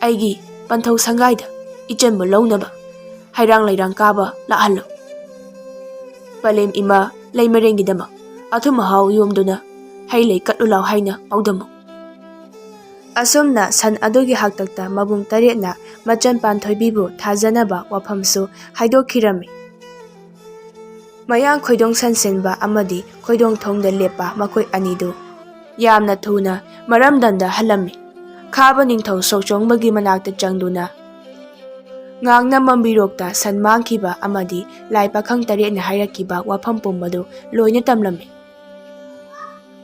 ꯑꯩꯒꯤ ꯄꯟꯊꯧ ꯁꯪꯒꯥꯏꯗ ꯏꯆꯟꯕꯨ ꯂꯧꯅꯕ ꯍꯩꯔꯥꯡ ꯂꯩꯔꯥꯡ ꯀꯥꯕ ꯂꯥꯛꯍꯜꯂꯨ꯫ ꯄꯂꯦꯝ ꯏꯃꯥ ꯂꯩꯃꯔꯦꯟꯒꯤꯗꯃꯛ ꯑꯊꯨꯝ ꯑꯍꯥꯎ ꯌꯣꯝꯗꯨꯅ ꯍꯩ ꯂꯩ ꯀꯠꯂꯨ ꯂꯥꯎ ꯍꯥꯏꯅ ꯄꯥꯎꯗꯝꯃꯨ꯫" ꯑꯁꯨꯝꯅ ꯁꯟ ꯑꯗꯨꯒꯤ ꯍꯥꯛꯇꯛꯇ ꯃꯕꯨꯡ ꯇꯔꯦꯠꯅ ꯃꯆꯟ ꯄꯥꯟꯊꯣꯏꯕꯤꯕꯨ ꯊꯥꯖꯅꯕ ꯋꯥꯐꯝꯁꯨ ꯍꯥꯏꯗꯣꯛꯈꯤꯔꯝꯃꯤ꯫ ꯃꯌꯥꯡ ꯈꯣꯏꯗꯣꯡ ꯁꯟꯁꯦꯟꯕ ꯑꯃꯗꯤ ꯈꯣꯏꯗꯣꯡ ꯊꯣꯡꯗ ꯂꯦꯞꯄ ꯃꯈꯣꯏ ꯑꯅꯤꯗꯨ ꯌꯥꯝꯅ ꯊꯨꯅ ꯃꯔꯝꯗꯝꯗ ꯍꯜꯂꯝꯃꯤ꯫ ꯈꯥꯕ ꯅꯤꯡꯊꯧ ꯁꯣꯛꯆꯣꯡꯕꯒꯤ ꯃꯅꯥꯛꯇ ꯆꯪꯗꯨꯅ ꯉꯥꯡꯅ ꯃꯝꯕꯤꯔꯣꯛꯇ ꯁꯟ ꯃꯥꯡꯈꯤꯕ ꯑꯃꯗꯤ ꯂꯥꯏ ꯄꯥꯈꯪ ꯇꯔꯦꯠꯅ ꯍꯥꯏꯔꯛꯈꯤꯕ ꯋꯥꯐꯝ ꯄꯨꯝꯕꯗꯨ ꯂꯣꯏꯅ ꯇꯝꯂꯝꯃꯤ꯫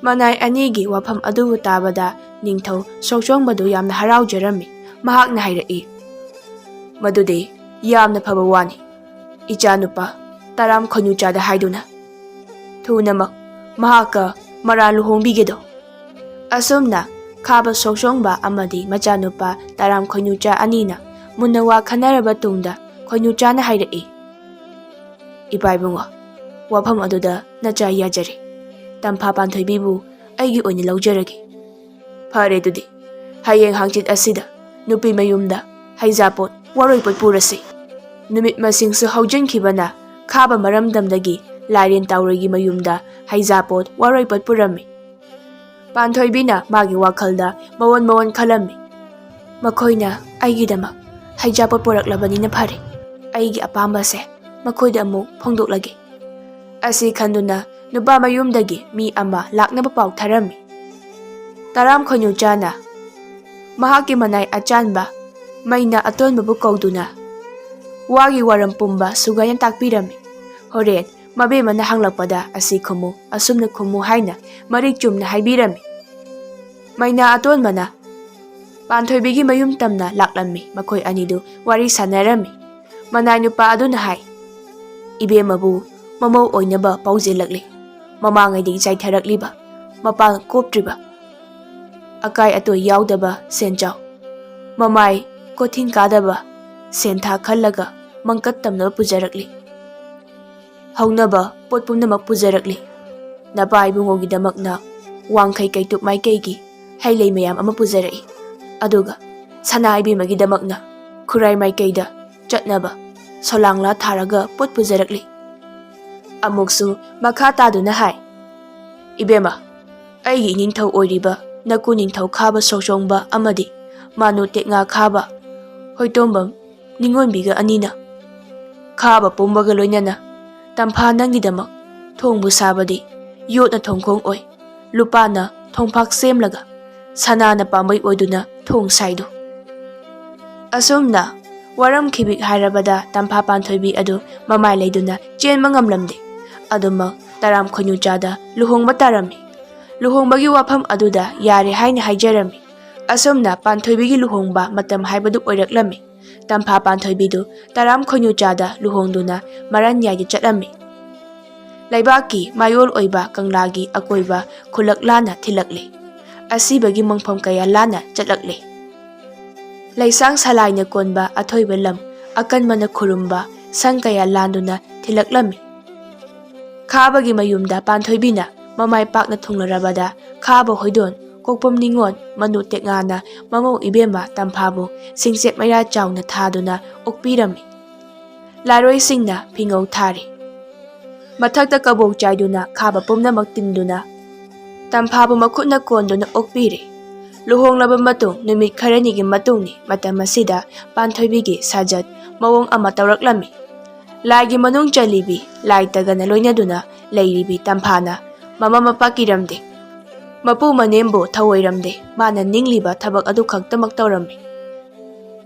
ꯃꯅꯥꯏ ꯑꯅꯤꯒꯤ ꯋꯥꯐꯝ ꯑꯗꯨꯕꯨ ꯇꯥꯕꯗ ꯅꯤꯡꯊꯧ ꯁꯣꯛꯆꯣꯡꯕꯗꯨ ꯌꯥꯝꯅ ꯍꯔꯥꯎꯖꯔꯝꯃꯤ꯫ ꯃꯍꯥꯛꯅ ꯍꯥꯏꯔꯛꯏ, "ꯃꯗꯨꯗꯤ ꯌꯥꯝꯅ ꯐꯕ ꯋꯥꯅꯤ꯫ ꯏꯆꯥꯅꯨꯄꯥ ꯇꯔꯥꯝ ꯈꯣꯏꯅꯨꯆꯥꯗ ꯍꯥꯏꯗꯨꯅ ꯊꯨꯅꯃꯛ ꯃꯍꯥꯛꯀ ꯃꯔꯥ ꯂꯨꯍꯣꯡꯕꯤꯒꯦꯗꯣ꯫ ꯑꯁꯨꯝꯅ ꯈꯥꯕ ꯁꯣꯛꯁꯣꯡꯕ ꯑꯃꯗꯤ ꯃꯆꯥꯅꯨꯄꯥ ꯇꯔꯥꯝ ꯈꯣꯏꯅꯨꯆꯥ ꯑꯅꯤꯅ ꯃꯨꯟꯅ ꯋꯥ ꯈꯟꯅꯔꯕ ꯇꯨꯡꯗ ꯈꯣꯏꯅꯨꯆꯥꯅ ꯍꯥꯏꯔꯛꯏ, "ꯏꯄꯥ ꯏꯕꯨꯡꯉꯣ, ꯋꯥꯐꯝ ꯑꯗꯨꯗ ꯅꯆꯥ ꯌꯥꯖꯔꯦ꯫ ꯇꯝꯐꯥ ꯄꯥꯟꯊꯣꯏꯕꯤꯕꯨ ꯑꯩꯒꯤ ꯑꯣꯏꯅ ꯂꯧꯖꯔꯒꯦ꯫ ꯐꯔꯦ ꯑꯗꯨꯗꯤ, ꯍꯌꯦꯡ ꯍꯪꯆꯤꯠ ꯑꯁꯤꯗ ꯅꯨꯄꯤ ꯃꯌꯨꯝꯗ ꯍꯩꯖꯥꯄꯣꯠ ꯋꯥꯔꯣꯏꯄꯣꯠ ꯄꯨꯔꯁꯤ"꯫ ꯅꯨꯃꯤꯠ ꯃꯁꯤꯡꯁꯨ ꯍꯧꯖꯤꯟꯈꯤꯕꯅ ꯈꯥꯕ ꯃꯔꯝꯗꯝꯗꯒꯤ ꯂꯥꯏꯔꯦꯟ ꯇꯥꯎꯔꯣꯏꯒꯤ ꯃꯌꯨꯝꯗ ꯍꯩꯖꯥꯄꯣꯠ ꯋꯥꯔꯣꯏꯄꯣꯠ ꯄꯨꯔꯝꯃꯤ꯫ ꯄꯥꯟꯊꯣꯏꯕꯤꯅ ꯃꯥꯒꯤ ꯋꯥꯈꯜꯗ ꯃꯑꯣꯟ ꯃꯑꯣꯟ ꯈꯜꯂꯝꯃꯤ꯫ "ꯃꯈꯣꯏꯅ ꯑꯩꯒꯤꯗꯃꯛ ꯍꯩꯖꯥꯄꯣꯠ ꯄꯨꯔꯛꯂꯕꯅꯤꯅ ꯐꯔꯦ꯫ ꯑꯩꯒꯤ ꯑꯄꯥꯝꯕꯁꯦ ꯃꯈꯣꯏꯗ ꯑꯃꯨꯛ ꯐꯣꯡꯗꯣꯛꯂꯒꯦ" ꯑꯁꯤ ꯈꯟꯗꯨꯅ ꯅꯨꯄꯥ ꯃꯌꯨꯝꯗꯒꯤ ꯃꯤ ꯑꯃ ꯂꯥꯛꯅꯕ ꯄꯥꯎ ꯊꯥꯔꯝꯃꯤ꯫ ꯇꯔꯥꯝ ꯈꯣꯏꯅꯨꯆꯥꯅ ꯃꯍꯥꯛꯀꯤ ꯃꯅꯥꯏ ꯑꯆꯥꯟꯕ ꯃꯩꯅꯥ ꯑꯇꯣꯟꯕꯕꯨ ꯀꯧꯗꯨꯅ ꯋꯥꯒꯤ ꯋꯥꯔꯝ ꯄꯨꯝꯕ ꯁꯨꯒꯥꯏꯅ ꯇꯥꯛꯄꯤꯔꯝꯃꯤ꯫ ꯍꯣꯔꯦꯟ ꯃꯕꯦꯝꯃꯅ ꯍꯪꯂꯛꯄꯗ ꯑꯁꯤ ꯈꯨꯝꯃꯨ, ꯑꯁꯨꯝꯅ ꯈꯨꯝꯃꯨ ꯍꯥꯏꯅ ꯃꯔꯤꯛ ꯆꯨꯝꯅ ꯍꯥꯏꯕꯤꯔꯝꯃꯤ꯫ ꯃꯩꯅꯥ ꯑꯇꯣꯟꯕꯅ ꯄꯥꯟꯊꯣꯏꯕꯤꯒꯤ ꯃꯌꯨꯝ ꯇꯝꯅ ꯂꯥꯛꯂꯝꯃꯤ꯫ ꯃꯈꯣꯏ ꯑꯅꯤꯗꯨ ꯋꯥꯔꯤ ꯁꯥꯟꯅꯔꯝꯃꯤ꯫ ꯃꯅꯥꯏ ꯅꯨꯄꯥ ꯑꯗꯨꯅ ꯍꯥꯏ, "ꯏꯕꯦꯝꯃꯕꯨ ꯃꯃꯧ ꯑꯣꯏꯅꯕ ꯄꯥꯎꯖꯦꯜꯂꯛꯂꯤ꯫ ꯃꯃꯥꯡꯉꯩꯗꯒꯤ ꯆꯥꯏꯊꯔꯛꯂꯤꯕ, ꯃꯄꯥꯡ ꯀꯣꯞꯇ꯭ꯔꯤꯕ, ꯑꯀꯥꯏ ꯑꯇꯣꯏ ꯌꯥꯎꯗꯕ ꯁꯦꯟꯖꯥꯎ, ꯃꯃꯥꯏ ꯀꯣꯊꯤꯡ ꯀꯥꯗꯕ ꯁꯦꯟꯊꯥ ꯈꯜꯂꯒ ꯃꯪꯀꯠ ꯇꯝꯅꯕ ꯄꯨꯖꯔꯛꯂꯤ꯫ ꯍꯧꯅꯕ ꯄꯣꯠ ꯄꯨꯝꯅꯃꯛ ꯄꯨꯖꯔꯛꯂꯤ꯫ ꯅꯄꯥ ꯏꯕꯨꯡꯉꯣꯒꯤꯗꯃꯛꯅ ꯋꯥꯡꯈꯩ ꯀꯩꯇꯨꯞ ꯃꯥꯏꯀꯩꯒꯤ ꯍꯩ ꯂꯩ ꯃꯌꯥꯝ ꯑꯃ ꯄꯨꯖꯔꯛꯏ꯫ ꯑꯗꯨꯒ ꯁꯅꯥ ꯏꯕꯦꯝꯃꯒꯤꯗꯃꯛꯅ ꯈꯨꯔꯥꯏ ꯃꯥꯏꯀꯩꯗ ꯆꯠꯅꯕ ꯁꯣꯂꯥꯡꯂꯥ ꯊꯥꯔꯒ ꯄꯣꯠ ꯄꯨꯖꯔꯛꯂꯤ"꯫ ꯑꯃꯨꯛꯁꯨ ꯃꯈꯥ ꯇꯥꯗꯨꯅ ꯍꯥꯏ, "ꯏꯕꯦꯝꯃ, ꯑꯩꯒꯤ ꯏꯅꯤꯡꯊꯧ ꯑꯣꯏꯔꯤꯕ ꯅꯀꯨ ꯅꯤꯡꯊꯧ ꯈꯥꯕ ꯁꯣꯛꯆꯣꯡꯕ ꯑꯃꯗꯤ ꯃꯥꯅꯨ ꯇꯦꯛꯉꯥ ꯈꯥꯕ, ꯍꯣꯏꯇꯣꯝꯕꯝ ꯅꯤꯉꯣꯟꯕꯤꯒ ꯑꯅꯤꯅ ꯈꯥꯕ ꯄꯨꯝꯕꯒ ꯂꯣꯏꯅꯅ ꯇꯝꯐꯥ ꯅꯪꯒꯤꯗꯃꯛ ꯊꯣꯡꯕꯨ ꯁꯥꯕꯗꯤ ꯌꯣꯠꯅ ꯊꯣꯡꯈꯣꯡ ꯑꯣꯏ, ꯂꯨꯄꯥꯅ ꯊꯣꯡꯐꯥꯛ ꯁꯦꯝꯂꯒ ꯁꯅꯥꯅ ꯄꯥꯝꯕꯩ ꯑꯣꯏꯗꯨꯅ ꯊꯣꯡ ꯁꯥꯏꯗꯨ"꯫ ꯑꯁꯨꯝꯅ ꯋꯥꯔꯝ ꯈꯤꯕꯤꯛ ꯍꯥꯏꯔꯕꯗ ꯇꯝꯐꯥ ꯄꯥꯟꯊꯣꯏꯕꯤ ꯑꯗꯨ ꯃꯃꯥꯏ ꯂꯩꯗꯨꯅ ꯆꯦꯟꯕ ꯉꯝꯂꯝꯗꯦ꯫ ꯑꯗꯨꯃꯛ ꯇꯔꯥꯝ ꯈꯣꯏꯅꯨꯆꯥꯗ ꯂꯨꯍꯣꯡꯕ ꯇꯥꯔꯝꯃꯤ꯫ ꯂꯨꯍꯣꯡꯕꯒꯤ ꯋꯥꯐꯝ ꯑꯗꯨꯗ ꯌꯥꯔꯦ ꯍꯥꯏꯅ ꯍꯥꯏꯖꯔꯝꯃꯤ꯫ ꯑꯁꯨꯝꯅ ꯄꯥꯟꯊꯣꯏꯕꯤꯒꯤ ꯂꯨꯍꯣꯡꯕ ꯃꯇꯝ ꯍꯥꯏꯕꯗꯨ ꯑꯣꯏꯔꯛꯂꯝꯃꯤ꯫ ꯇꯝꯐꯥ ꯄꯥꯟꯊꯣꯏꯕꯤꯗꯨ ꯇꯔꯥꯝ ꯈꯣꯏꯅꯨꯆꯥꯗ ꯂꯨꯍꯣꯡꯗꯨꯅ ꯃꯔꯟ ꯌꯥꯏꯗ ꯆꯠꯂꯝꯃꯤ꯫ ꯂꯩꯕꯥꯛꯀꯤ ꯃꯌꯣꯜ ꯑꯣꯏꯕ ꯀꯪꯂꯥꯒꯤ ꯑꯀꯣꯏꯕ ꯈꯨꯜꯂꯛ ꯂꯥꯟꯅ ꯊꯤꯜꯂꯛꯂꯦ꯫ ꯑꯁꯤꯕꯒꯤ ꯃꯪꯐꯝ ꯀꯌꯥ ꯂꯥꯟꯅ ꯆꯠꯂꯛꯂꯦ꯫ ꯂꯩꯁꯥꯡ ꯁꯂꯥꯏꯅ ꯀꯣꯟꯕ ꯑꯊꯣꯏꯕ ꯂꯝ, ꯑꯀꯟꯕꯅ ꯈꯨꯔꯨꯝꯕ ꯁꯪ ꯀꯌꯥ ꯂꯥꯟꯗꯨꯅ ꯊꯤꯜꯂꯛꯂꯝꯃꯤ꯫ ꯈꯥꯕꯒꯤ ꯃꯌꯨꯝꯗ ꯄꯥꯟꯊꯣꯏꯕꯤꯅ ꯃꯃꯥꯏ ꯄꯥꯛꯅ ꯊꯨꯡꯂꯔꯕꯗ, ꯈꯥꯕ ꯍꯣꯏꯗꯣꯟ, ꯀꯣꯛꯄꯝ ꯅꯤꯉꯣꯜ, ꯃꯅꯨ ꯇꯦꯛꯉꯥꯅ ꯃꯃꯧ ꯏꯕꯦꯝꯃ ꯇꯝꯐꯥꯕꯨ ꯁꯤꯡꯆꯦꯞ ꯃꯩꯔꯥ ꯆꯥꯎꯅ ꯊꯥꯗꯨꯅ ꯑꯣꯛꯄꯤꯔꯝꯃꯤ꯫ ꯂꯥꯏꯔꯣꯏꯁꯤꯡꯅ ꯐꯤꯉꯧ ꯊꯥꯔꯤ꯫ ꯃꯊꯛꯇ ꯀꯕꯣꯛ ꯆꯥꯏꯗꯨꯅ ꯈꯥꯕ ꯄꯨꯝꯅꯃꯛ ꯇꯤꯟꯗꯨꯅ ꯇꯝꯐꯥꯕꯨ ꯃꯈꯨꯠꯅ ꯀꯣꯟꯗꯨꯅ ꯑꯣꯛꯄꯤꯔꯦ꯫ ꯂꯨꯍꯣꯡꯂꯕ ꯃꯇꯨꯡ ꯅꯨꯃꯤꯠ ꯈꯔꯅꯤꯒꯤ ꯃꯇꯨꯡꯅꯤ꯫ ꯃꯇꯝ ꯑꯁꯤꯗ ꯄꯥꯟꯊꯣꯏꯕꯤꯒꯤ ꯁꯥꯖꯠ ꯃꯑꯣꯡ ꯑꯃ ꯇꯧꯔꯛꯂꯝꯃꯤ꯫ ꯂꯥꯏꯒꯤ ꯃꯅꯨꯡ ꯆꯜꯂꯤꯕꯤ ꯂꯥꯏ ꯇꯒꯅ ꯂꯣꯏꯅꯗꯨꯅ ꯂꯩꯔꯤꯕꯤ ꯇꯝꯐꯥꯅ ꯃꯃꯥ ꯃꯄꯥ ꯀꯤꯔꯝꯗꯦ, ꯃꯄꯨ ꯃꯅꯦꯝꯕꯨ ꯊꯧꯑꯣꯏꯔꯝꯗꯦ꯫ ꯃꯥꯅ ꯅꯤꯡꯂꯤꯕ ꯊꯕꯛ ꯑꯗꯨ ꯈꯛꯇꯃꯛ ꯇꯧꯔꯝꯃꯤ꯫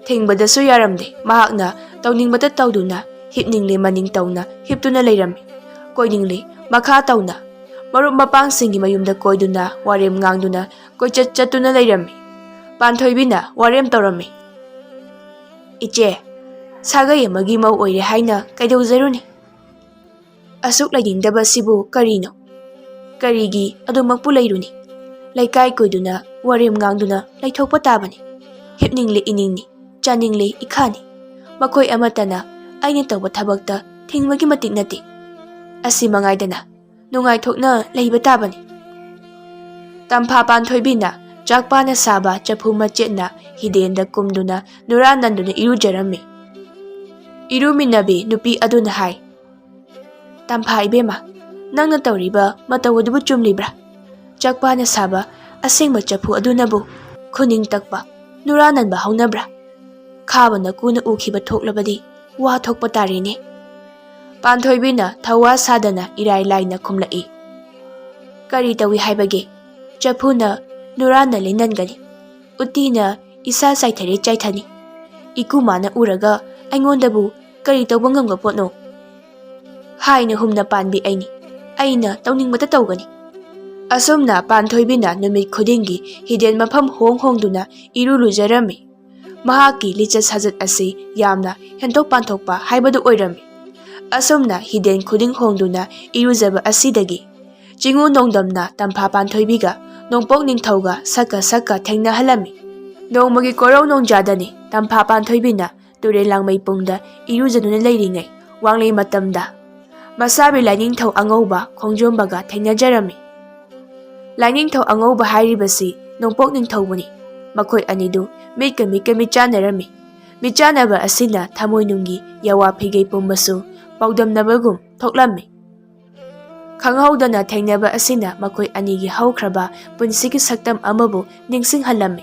ꯊꯤꯡꯕꯗꯁꯨ ꯌꯥꯔꯝꯗꯦ꯫ ꯃꯍꯥꯛꯅ ꯇꯧꯅꯤꯡꯕꯇ ꯇꯧꯗꯨꯅ, ꯍꯤꯞꯅꯤꯡꯂꯦ ꯃꯅꯤꯡ ꯇꯧꯅ ꯍꯤꯞꯇꯨꯅ ꯂꯩꯔꯝꯃꯤ꯫ ꯀꯣꯏꯅꯤꯡꯂꯦ ꯃꯈꯥ ꯇꯧꯅ꯫ ꯃꯔꯨꯞ ꯃꯄꯥꯡꯁꯤꯡꯒꯤ ꯃꯌꯨꯝꯗ ꯀꯣꯏꯗꯨꯅ, ꯋꯥꯔꯦꯝ ꯉꯥꯡꯗꯨꯅ ꯀꯣꯏꯆꯠ ꯆꯠꯇꯨꯅ ꯂꯩꯔꯝꯃꯤ꯫ ꯄꯥꯟꯊꯣꯏꯕꯤꯅ ꯋꯥꯔꯦꯝ ꯇꯧꯔꯝꯃꯤ꯫ "ꯏꯆꯦ, ꯁꯥꯒꯩ ꯑꯃꯒꯤ ꯃꯧ ꯑꯣꯏꯔꯦ ꯍꯥꯏꯅ ꯀꯩꯗꯧꯖꯔꯨꯅꯤ? ꯑꯁꯨꯛ ꯂꯩꯅꯤꯡꯗꯕꯁꯤꯕꯨ ꯀꯔꯤꯅꯣ? ꯀꯔꯤꯒꯤ ꯑꯗꯨꯃꯛꯄꯨ ꯂꯩꯔꯨꯅꯤ? ꯂꯩꯀꯥꯏ ꯀꯣꯏꯗꯨꯅ, ꯋꯥꯔꯦꯝ ꯉꯥꯡꯗꯨꯅ ꯂꯩꯊꯣꯛꯄ ꯇꯥꯕꯅꯤ꯫ ꯍꯤꯞꯅꯤꯡꯂꯦ ꯏꯅꯤꯡꯅꯤ, ꯆꯥꯅꯤꯡꯂꯦ ꯏꯈꯥꯅꯤ꯫ ꯃꯈꯣꯏ ꯑꯃꯠꯇꯅ ꯑꯩꯅ ꯇꯧꯕ ꯊꯕꯛꯇ ꯊꯤꯡꯕꯒꯤ ꯃꯇꯤꯛ ꯅꯠꯇꯦ꯫ ꯑꯁꯤ ꯃꯉꯥꯏꯗꯅ ꯅꯨꯡꯉꯥꯏꯊꯣꯛꯅ ꯂꯩꯕ ꯇꯥꯕꯅꯤ꯫" ꯇꯝꯐꯥ ꯄꯥꯟꯊꯣꯏꯕꯤꯅ ꯆꯥꯛꯄꯥꯅ ꯁꯥꯕ ꯆꯐꯨ ꯃꯆꯦꯠꯅ ꯍꯤꯗꯦꯟꯗ ꯀꯨꯝꯗꯨꯅ ꯅꯨꯔꯥ ꯅꯟꯗꯨꯅ ꯏꯔꯨꯖꯔꯝꯃꯤ꯫ ꯏꯔꯨꯃꯤꯟꯅꯕꯤ ꯅꯨꯄꯤ ꯑꯗꯨꯅ ꯍꯥꯏ, "ꯇꯝꯐꯥ ꯏꯕꯦꯝꯃ, ꯅꯪꯅ ꯇꯧꯔꯤꯕ ꯃꯇꯧ ꯑꯗꯨꯕꯨ ꯆꯨꯝꯂꯤꯕ꯭ꯔꯥ? ꯆꯥꯛꯄꯥꯅ ꯁꯥꯕ ꯑꯁꯦꯡꯕ ꯆꯐꯨ ꯑꯗꯨꯅꯕꯨ ꯈꯨꯅꯤꯡ ꯇꯛꯄ, ꯅꯨꯔꯥ ꯅꯟꯕ ꯍꯧꯅꯕ꯭ꯔꯥ? ꯈꯥꯕꯅ ꯀꯨꯅ ꯎꯈꯤꯕ ꯊꯣꯛꯂꯕꯗꯤ ꯋꯥ ꯊꯣꯛꯄ ꯇꯥꯔꯦꯅꯦ꯫" ꯄꯥꯟꯊꯣꯏꯕꯤꯅ ꯊꯧꯋꯥ ꯁꯥꯗꯅ ꯏꯔꯥꯏ ꯂꯥꯏꯅ ꯈꯨꯝꯂꯛꯏ, "ꯀꯔꯤ ꯇꯧꯏ ꯍꯥꯏꯕꯒꯦ? ꯆꯐꯨꯅ ꯅꯨꯔꯥ ꯅꯜꯂꯦ ꯅꯟꯒꯅꯤ, ꯎꯇꯤꯅ ꯏꯁꯥ ꯆꯥꯏꯊꯔꯦ ꯆꯥꯏꯊꯅꯤ꯫ ꯏꯀꯨꯃꯥꯅ ꯎꯔꯒ ꯑꯩꯉꯣꯟꯗꯕꯨ ꯀꯔꯤ ꯇꯧꯕ ꯉꯝꯕ ꯄꯣꯠꯅꯣ? ꯍꯥꯏꯅ ꯍꯨꯝꯅ ꯄꯥꯟꯕꯤ ꯑꯩꯅꯤ, ꯑꯩꯅ ꯇꯧꯅꯤꯡꯕꯇ ꯇꯧꯒꯅꯤ꯫" ꯑꯁꯨꯝꯅ ꯄꯥꯟꯊꯣꯏꯕꯤꯅ ꯅꯨꯃꯤꯠ ꯈꯨꯗꯤꯡꯒꯤ ꯍꯤꯗꯦꯟ ꯃꯐꯝ ꯍꯣꯡ ꯍꯣꯡꯗꯨꯅ ꯏꯔꯨ ꯂꯨꯖꯔꯝꯃꯤ꯫ ꯃꯍꯥꯛꯀꯤ ꯂꯤꯆꯠ ꯁꯥꯖꯠ ꯑꯁꯤ ꯌꯥꯝꯅ ꯍꯦꯟꯗꯣꯛ ꯄꯥꯟꯊꯣꯛꯄ ꯍꯥꯏꯕꯗꯨ ꯑꯣꯏꯔꯝꯃꯤ꯫ ꯑꯁꯨꯝꯅ ꯍꯤꯗꯦꯟ ꯈꯨꯗꯤꯡ ꯍꯣꯡꯗꯨꯅ ꯏꯔꯨꯖꯕ ꯑꯁꯤꯗꯒꯤ ꯆꯤꯡꯉꯨ ꯅꯣꯡꯗꯝꯅ ꯇꯝꯐꯥ ꯄꯥꯟꯊꯣꯏꯕꯤꯒ ꯅꯣꯡꯄꯣꯛ ꯅꯤꯡꯊꯧꯒ ꯁꯛꯀ ꯁꯛꯀ ꯊꯦꯡꯅꯍꯜꯂꯝꯃꯤ꯫ ꯅꯣꯡꯃꯒꯤ ꯀꯣꯔꯧ ꯅꯣꯡꯖꯥꯗꯅꯤ ꯇꯝꯐꯥ ꯄꯥꯟꯊꯣꯏꯕꯤꯅ ꯇꯨꯔꯦꯜ ꯂꯥꯡꯃꯩ ꯄꯨꯡꯗ ꯏꯔꯨꯖꯗꯨꯅ ꯂꯩꯔꯤꯉꯩ ꯋꯥꯡꯂꯩ ꯃꯇꯝꯗ ꯃꯁꯥꯕꯤ ꯂꯥꯏꯅꯤꯡꯊꯧ ꯑꯉꯧꯕ ꯈꯣꯡꯖꯣꯝꯕꯒ ꯊꯦꯡꯅꯖꯔꯝꯃꯤ꯫ ꯂꯥꯏꯅꯤꯡꯊꯧ ꯑꯉꯧꯕ ꯍꯥꯏꯔꯤꯕꯁꯤ ꯅꯣꯡꯄꯣꯛ ꯅꯤꯡꯊꯧꯕꯅꯤ꯫ ꯃꯈꯣꯏ ꯑꯅꯤꯗꯨ ꯃꯤꯠꯀ ꯃꯤꯠꯀ ꯃꯤꯠꯆꯥꯟꯅꯔꯝꯃꯤ꯫ ꯃꯤꯠꯆꯥꯟꯅꯕ ꯑꯁꯤꯅ ꯊꯃꯣꯏꯅꯨꯡꯒꯤ ꯌꯥꯋꯥ ꯐꯤꯒꯩ ꯄꯨꯝꯕꯁꯨ ꯄꯥꯎꯗꯝꯅꯕꯒꯨꯝ ꯊꯣꯛꯂꯝꯃꯤ꯫ ꯈꯪꯍꯧꯗꯅ ꯊꯦꯡꯅꯕ ꯑꯁꯤꯅ ꯃꯈꯣꯏ ꯑꯅꯤꯒꯤ ꯍꯧꯈ꯭ꯔꯕ ꯄꯨꯟꯁꯤꯒꯤ ꯁꯛꯇꯝ ꯑꯃꯕꯨ ꯅꯤꯡꯁꯤꯡꯍꯜꯂꯝꯃꯤ꯫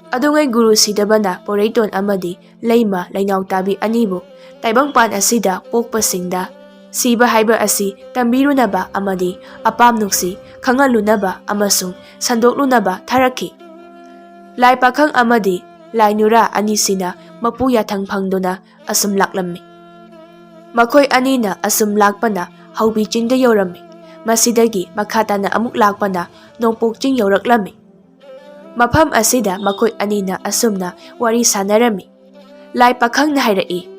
ꯑꯗꯨꯉꯩ ꯒꯨꯔꯨ ꯁꯤꯗꯕꯅ ꯄꯣꯔꯩꯇꯣꯟ ꯑꯃꯗꯤ ꯂꯩꯃ ꯂꯩꯅꯥꯎ ꯇꯥꯕꯤ ꯑꯅꯤꯕꯨ ꯇꯥꯏꯕꯪꯄꯥꯟ ꯑꯁꯤꯗ ꯄꯣꯛꯄꯁꯤꯡꯗ ꯁꯤꯕ ꯍꯥꯏꯕ ꯑꯁꯤ ꯇꯝꯕꯤꯔꯨꯅꯕ ꯑꯃꯗꯤ ꯑꯄꯥꯝ ꯅꯨꯡꯁꯤ ꯈꯪꯍꯜꯂꯨꯅꯕ ꯑꯃꯁꯨꯡ ꯁꯟꯗꯣꯛꯂꯨꯅꯕ ꯊꯥꯔꯛꯈꯤ꯫ ꯂꯥꯏ ꯄꯥꯈꯪ ꯑꯃꯗꯤ ꯂꯥꯏ ꯅꯨꯔꯥ ꯑꯅꯤꯁꯤꯅ ꯃꯄꯨ ꯌꯥꯊꯪ ꯐꯪꯗꯨꯅ ꯑꯁꯨꯝ ꯂꯥꯛꯂꯝꯃꯤ꯫ ꯃꯈꯣꯏ ꯑꯅꯤꯅ ꯑꯁꯨꯝ ꯂꯥꯛꯄꯅ ꯍꯧꯕꯤ ꯆꯤꯡꯗ ꯌꯧꯔꯝꯃꯤ꯫ ꯃꯁꯤꯗꯒꯤ ꯃꯈꯥ ꯇꯥꯅ ꯑꯃꯨꯛ ꯂꯥꯛꯄꯅ ꯅꯣꯡꯄꯣꯛ ꯆꯤꯡ ꯌꯧꯔꯛꯂꯝꯃꯤ꯫ ꯃꯐꯝ ꯑꯁꯤꯗ ꯃꯈꯣꯏ ꯑꯅꯤꯅ ꯑꯁꯨꯝꯅ ꯋꯥꯔꯤ ꯁꯥꯟꯅꯔꯝꯃꯤ꯫ ꯂꯥꯏ ꯄꯥꯈꯪꯅ ꯍꯥꯏꯔꯛꯏ,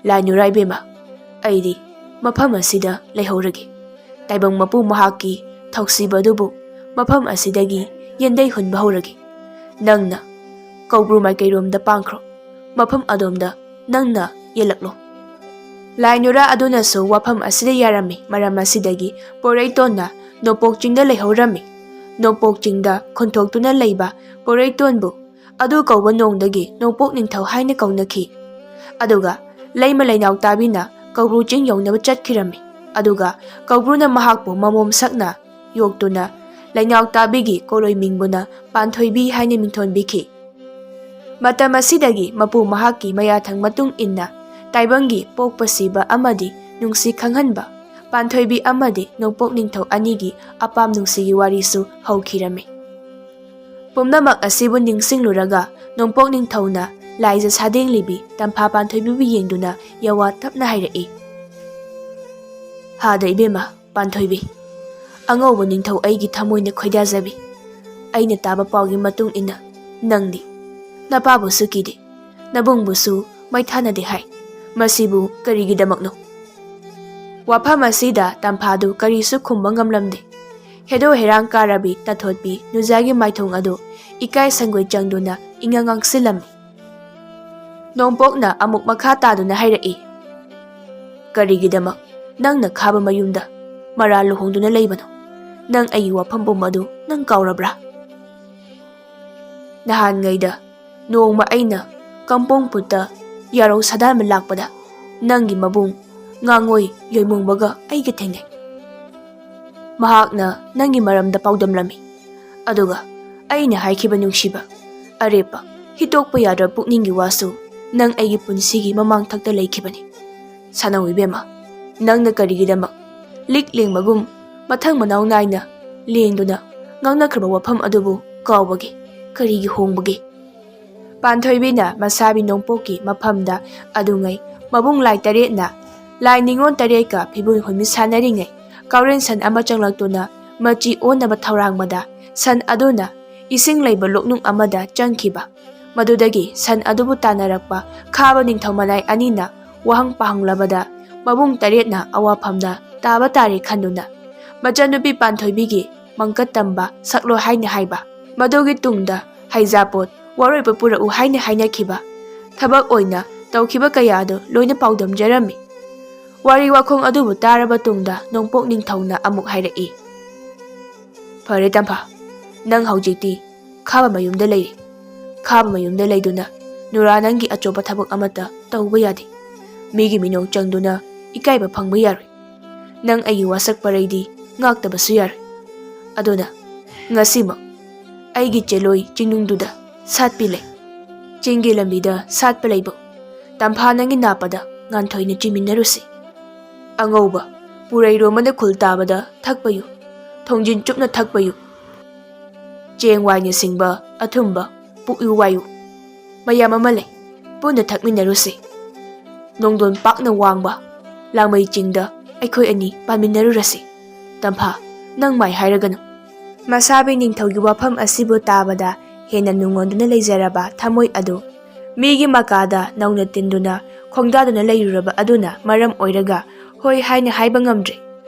"ꯂꯥꯏ ꯅꯨꯔꯥ ꯏꯕꯦꯝꯃ, ꯑꯩꯗꯤ ꯃꯐꯝ ꯑꯁꯤꯗ ꯂꯩꯍꯧꯔꯒꯦ꯫ ꯇꯥꯏꯕꯪ ꯃꯄꯨ ꯃꯍꯥꯛꯀꯤ ꯊꯧꯁꯤꯕ ꯑꯗꯨꯕꯨ ꯃꯐꯝ ꯑꯁꯤꯗꯒꯤ ꯌꯦꯟꯗꯩ ꯍꯨꯟꯕ ꯍꯧꯔꯒꯦ꯫ ꯅꯪꯅ ꯀꯧꯕ꯭ꯔꯨ ꯃꯥꯏꯀꯩꯔꯣꯝꯗ ꯄꯥꯡꯈ꯭ꯔꯣ꯫ ꯃꯐꯝ ꯑꯗꯣꯝꯗ ꯅꯪꯅ ꯌꯦꯜꯂꯛꯂꯣ꯫" ꯂꯥꯏ ꯅꯨꯔꯥ ꯑꯗꯨꯅꯁꯨ ꯋꯥꯐꯝ ꯑꯁꯤꯗ ꯌꯥꯔꯝꯃꯤ꯫ ꯃꯔꯝ ꯑꯁꯤꯗꯒꯤ ꯄꯣꯔꯩꯇꯣꯟꯅ ꯅꯣꯡꯄꯣꯛ ꯆꯤꯡꯗ ꯂꯩꯍꯧꯔꯝꯃꯤ꯫ ꯅꯣꯡꯄꯣꯛ ꯆꯤꯡꯗ ꯈꯨꯟꯊꯣꯛꯇꯨꯅ ꯂꯩꯕ ꯄꯣꯔꯩꯇꯣꯟꯕꯨ ꯑꯗꯨ ꯀꯧꯕ ꯅꯣꯡꯗꯒꯤ ꯅꯣꯡꯄꯣꯛ ꯅꯤꯡꯊꯧ ꯍꯥꯏꯅ ꯀꯧꯅꯈꯤ꯫ ꯑꯗꯨꯒ ꯂꯩꯃ ꯂꯩꯅꯥꯎ ꯇꯥꯕꯤꯅ ꯀꯧꯕ꯭ꯔꯨ ꯆꯤꯡ ꯌꯧꯅꯕ ꯆꯠꯈꯤꯔꯝꯃꯤ꯫ ꯑꯗꯨꯒ ꯀꯧꯕ꯭ꯔꯨꯅ ꯃꯍꯥꯛꯄꯨ ꯃꯃꯣꯝ ꯁꯛꯅ ꯌꯣꯛꯇꯨꯅ ꯂꯩꯅꯥꯎ ꯇꯥꯕꯤꯒꯤ ꯀꯣꯂꯣꯏ ꯃꯤꯡꯕꯨꯅ ꯄꯥꯟꯊꯣꯏꯕꯤ ꯍꯥꯏꯅ ꯃꯤꯡꯊꯣꯟꯕꯤꯈꯤ꯫ ꯃꯇꯝ ꯑꯁꯤꯗꯒꯤ ꯃꯄꯨ ꯃꯍꯥꯛꯀꯤ ꯃꯌꯥꯊꯪ ꯃꯇꯨꯡ ꯏꯟꯅ ꯇꯥꯏꯕꯪꯒꯤ ꯄꯣꯛꯄ ꯁꯤꯕ ꯑꯃꯗꯤ ꯅꯨꯡꯁꯤ ꯈꯪꯍꯟꯕ ꯄꯥꯟꯊꯣꯏꯕꯤ ꯑꯃꯗꯤ ꯅꯣꯡꯄꯣꯛ ꯅꯤꯡꯊꯧ ꯑꯅꯤꯒꯤ ꯑꯄꯥꯝ ꯅꯨꯡꯁꯤꯒꯤ ꯋꯥꯔꯤꯁꯨ ꯍꯧꯈꯤꯔꯝꯃꯤ꯫ ꯄꯨꯝꯅꯃꯛ ꯑꯁꯤꯕꯨ ꯅꯤꯡꯁꯤꯡꯂꯨꯔꯒ ꯅꯣꯡꯄꯣꯛ ꯅꯤꯡꯊꯧꯅ ꯂꯥꯏꯖ ꯁꯥꯗꯦꯡꯂꯤꯕꯤ ꯇꯝꯐꯥ ꯄꯥꯟꯊꯣꯏꯕꯤꯕꯨ ꯌꯦꯡꯗꯨꯅ ꯌꯥꯋꯥ ꯇꯞꯅ ꯍꯥꯏꯔꯛꯏ, "ꯍꯥꯗ ꯏꯕꯦꯝꯃ ꯄꯥꯟꯊꯣꯏꯕꯤ, ꯑꯉꯧꯕ ꯅꯤꯡꯊꯧ ꯑꯩꯒꯤ ꯊꯃꯣꯏꯅ ꯈꯣꯏꯗꯥꯖꯕꯤ꯫ ꯑꯩꯅ ꯇꯥꯕ ꯄꯥꯎꯒꯤ ꯃꯇꯨꯡ ꯏꯟꯅ ꯅꯪꯗꯤ ꯅꯄꯥꯕꯨꯁꯨ ꯀꯤꯗꯦ, ꯅꯕꯨꯡꯕꯨꯁꯨ ꯃꯩꯊꯥꯅꯗꯦ ꯍꯥꯏ꯫ ꯃꯁꯤꯕꯨ ꯀꯔꯤꯒꯤꯗꯃꯛꯅꯣ? ꯋꯥꯐꯝ ꯑꯁꯤꯗ ꯇꯝꯐꯥꯗꯨ ꯀꯔꯤꯁꯨ ꯈꯨꯝꯕ ꯉꯝꯂꯝꯗꯦ꯫ ꯍꯦꯗꯣ ꯍꯦꯔꯥꯡ ꯀꯥꯔꯕꯤ ꯇꯥꯊꯣꯠꯄꯤ ꯅꯨꯖꯥꯒꯤ ꯃꯥꯏꯊꯣꯡ ꯑꯗꯨ ꯏꯀꯥꯏ ꯁꯪꯒꯣꯏ ꯆꯪꯗꯨꯅ ꯏꯉꯥꯡ ꯉꯥꯡꯁꯤꯜꯂꯝꯃꯤ꯫ ꯅꯣꯡꯄꯣꯛꯅ ꯑꯃꯨꯛ ꯃꯈꯥ ꯇꯥꯗꯨꯅ ꯍꯥꯏꯔꯛꯏ, "ꯀꯔꯤꯒꯤꯗꯃꯛ ꯅꯪꯅ ꯈꯥꯕ ꯃꯌꯨꯝꯗ ꯃꯔꯥ ꯂꯨꯍꯣꯡꯗꯨꯅ ꯂꯩꯕꯅꯣ? ꯅꯪ ꯑꯩꯒꯤ ꯋꯥꯐꯝ ꯄꯨꯝꯕ ꯑꯗꯨ ꯅꯪ ꯀꯥꯎꯔꯕ꯭ꯔꯥ? ꯅꯍꯥꯟꯉꯩꯗ ꯅꯣꯡꯃ ꯑꯩꯅ ꯀꯝꯄꯣꯡꯄꯨꯠꯇ ꯌꯥꯔꯧ ꯁꯥꯗꯥꯟꯕ ꯂꯥꯛꯄꯗ ꯅꯪꯒꯤ ꯃꯕꯨꯡ ꯉꯥꯉꯣꯏ ꯌꯣꯏꯃꯨꯡꯕꯒ ꯑꯩꯒ ꯊꯦꯡꯅꯩ꯫ ꯃꯍꯥꯛꯅ ꯅꯪꯒꯤ ꯃꯔꯝꯗ ꯄꯥꯎꯗꯝꯂꯝꯃꯤ꯫ ꯑꯗꯨꯒ ꯑꯩꯅ ꯍꯥꯏꯈꯤꯕ ꯅꯨꯡꯁꯤꯕ, ꯑꯔꯦꯞꯄ, ꯍꯤꯇꯣꯛꯄ ꯌꯥꯗ꯭ꯔꯕ ꯄꯨꯛꯅꯤꯡꯒꯤ ꯋꯥꯁꯨ ꯅꯪ ꯑꯩꯒꯤ ꯄꯨꯟꯁꯤꯒꯤ ꯃꯃꯥꯡ ꯊꯛꯇ ꯂꯩꯈꯤꯕꯅꯤ꯫ ꯁꯥꯅꯧ ꯏꯕꯦꯝꯃ, ꯅꯪꯅ ꯀꯔꯤꯒꯤꯗꯃꯛ ꯂꯤꯛ ꯂꯦꯡꯕꯒꯨꯝ ꯃꯊꯪ ꯃꯅꯥꯎ ꯅꯥꯏꯅ ꯂꯦꯡꯗꯨꯅ ꯉꯥꯡꯅꯈ꯭ꯔꯕ ꯋꯥꯐꯝ ꯑꯗꯨꯕꯨ ꯀꯥꯎꯕꯒꯦ? ꯀꯔꯤꯒꯤ ꯍꯣꯡꯕꯒꯦ?" ꯄꯥꯟꯊꯣꯏꯕꯤꯅ ꯃꯁꯥꯕꯤ ꯅꯣꯡꯄꯣꯛꯀꯤ ꯃꯐꯝꯗ ꯑꯗꯨꯉꯩ ꯃꯕꯨꯡ ꯂꯥꯏ ꯇꯔꯦꯠꯅ, ꯂꯥꯏ ꯅꯤꯉꯣꯜ ꯇꯔꯦꯠꯀ ꯐꯤꯕꯨꯜ ꯍꯨꯟꯃꯤ ꯁꯥꯟꯅꯔꯤꯉꯩ ꯀꯥꯎꯔꯦꯟ ꯁꯟ ꯑꯃ ꯆꯪꯂꯛꯇꯨꯅ ꯃꯆꯤ ꯑꯣꯟꯅꯕ ꯊꯧꯔꯥꯡꯕꯗ ꯁꯟ ꯑꯗꯨꯅ ꯏꯁꯤꯡ ꯂꯩꯕ ꯂꯣꯛꯅꯨꯡ ꯑꯃꯗ ꯆꯪꯈꯤꯕ꯫ ꯃꯗꯨꯗꯒꯤ ꯁꯟ ꯑꯗꯨꯕꯨ ꯇꯥꯟꯅꯔꯛꯄ ꯈꯥꯕ ꯅꯤꯡꯊꯧ ꯃꯅꯥꯏ ꯑꯅꯤꯅ ꯋꯥꯍꯪ ꯄꯥꯍꯪꯂꯕꯗ ꯃꯕꯨꯡ ꯇꯔꯦꯠꯅ ꯑꯋꯥꯐꯝꯗ ꯇꯥꯕ ꯇꯥꯔꯦ ꯈꯟꯗꯨꯅ ꯃꯆꯟꯅꯨꯄꯤ ꯄꯥꯟꯊꯣꯏꯕꯤꯒꯤ ꯃꯪꯀꯠ ꯇꯝꯕ ꯁꯛꯂꯣ ꯍꯥꯏꯅ ꯍꯥꯏꯕ꯫ ꯃꯗꯨꯒꯤ ꯇꯨꯡꯗ ꯍꯩꯖꯥꯄꯣꯠ ꯋꯥꯔꯣꯏꯄꯣꯠ ꯄꯨꯔꯛꯎ ꯍꯥꯏꯅ ꯍꯥꯏꯅꯈꯤꯕ꯫ ꯊꯕꯛ ꯑꯣꯏꯅ ꯇꯧꯈꯤꯕ ꯀꯌꯥ ꯑꯗꯨ ꯂꯣꯏꯅ ꯄꯥꯎꯗꯝꯖꯔꯝꯃꯤ꯫ ꯋꯥꯔꯤ ꯋꯥꯈꯣꯡ ꯑꯗꯨꯕꯨ ꯇꯥꯔꯕ ꯇꯨꯡꯗ ꯅꯣꯡꯄꯣꯛ ꯅꯤꯡꯊꯧꯅ ꯑꯃꯨꯛ ꯍꯥꯏꯔꯛꯏ, "ꯐꯔꯦ ꯇꯝꯐꯥ, ꯅꯪ ꯍꯧꯖꯤꯛꯇꯤ ꯈꯥꯕ ꯃꯌꯨꯝꯗ ꯂꯩꯔꯤ꯫ ꯈꯥꯕ ꯃꯌꯨꯝꯗ ꯂꯩꯗꯨꯅ ꯅꯨꯔꯥ ꯅꯪꯒꯤ ꯑꯆꯧꯕ ꯊꯕꯛ ꯑꯃꯠꯇ ꯇꯧꯕ ꯌꯥꯗꯦ꯫ ꯃꯤꯒꯤ ꯃꯤꯅꯣꯛ ꯆꯪꯗꯨꯅ ꯏꯀꯥꯏꯕ ꯐꯪꯕ ꯌꯥꯔꯣꯏ꯫ ꯅꯪ ꯑꯩꯒꯤ ꯋꯥꯁꯛ ꯄꯔꯩꯗꯤ ꯉꯥꯛꯇꯕꯁꯨ ꯌꯥꯔꯣꯏ꯫ ꯑꯗꯨꯅ ꯉꯁꯤꯃꯛ ꯑꯩꯒꯤ ꯆꯦꯂꯣꯏ ꯆꯤꯡꯅꯨꯡꯗꯨꯗ ꯁꯥꯠꯄꯤ ꯂꯩ꯫ ꯆꯤꯡꯒꯤ ꯂꯝꯕꯤꯗ ꯁꯥꯠꯄ ꯂꯩꯕꯨ ꯇꯝꯐꯥ ꯅꯪꯒꯤ ꯅꯥꯞꯄꯗ ꯉꯥꯟꯊꯣꯏꯅ ꯆꯤꯃꯤꯟꯅꯔꯨꯁꯤ꯫ ꯑꯉꯧꯕ ꯄꯨꯔꯩꯔꯣꯝ ꯑꯃꯗ ꯈꯨꯜ ꯇꯥꯕꯗ ꯊꯛꯄ ꯌꯨ, ꯊꯣꯡꯖꯤꯟ ꯆꯨꯞꯅ ꯊꯛꯄ ꯌꯨ, ꯆꯦꯡ ꯋꯥꯏꯅ ꯁꯤꯡꯕ ꯑꯊꯨꯝꯕ ꯄꯨꯛꯌꯨ ꯋꯥꯏꯌꯨ ꯃꯌꯥꯝ ꯑꯃ ꯂꯩ꯫ ꯄꯨꯟꯅ ꯊꯛꯃꯤꯟꯅꯔꯨꯁꯤ꯫ ꯅꯣꯡꯗꯣꯟ ꯄꯥꯛꯅ ꯋꯥꯡꯕ ꯂꯥꯡꯃꯩ ꯆꯤꯡꯗ ꯑꯩꯈꯣꯏ ꯑꯅꯤ ꯄꯥꯟꯃꯤꯟꯅꯔꯨꯔꯁꯤ꯫ ꯇꯝꯐꯥ, ꯅꯪ ꯃꯥꯏ ꯍꯥꯏꯔꯒꯅꯨ꯫" ꯃꯁꯥꯕꯤ ꯅꯤꯡꯊꯧꯒꯤ ꯋꯥꯐꯝ ꯑꯁꯤꯕꯨ ꯇꯥꯕꯗ ꯍꯦꯟꯅ ꯅꯨꯡꯉꯣꯟꯗꯨꯅ ꯂꯩꯖꯔꯕ ꯊꯃꯣꯏ ꯑꯗꯨ ꯃꯤꯒꯤ ꯃꯀꯥꯗ ꯅꯧꯅ ꯇꯤꯟꯗꯨꯅ ꯈꯣꯡꯗꯥꯗꯨꯅ ꯂꯩꯔꯨꯔꯕ ꯑꯗꯨꯅ ꯃꯔꯝ ꯑꯣꯏꯔꯒ ꯍꯣꯏ ꯍꯥꯏꯅ ꯍꯥꯏꯕ ꯉꯝꯗ꯭ꯔꯦ꯫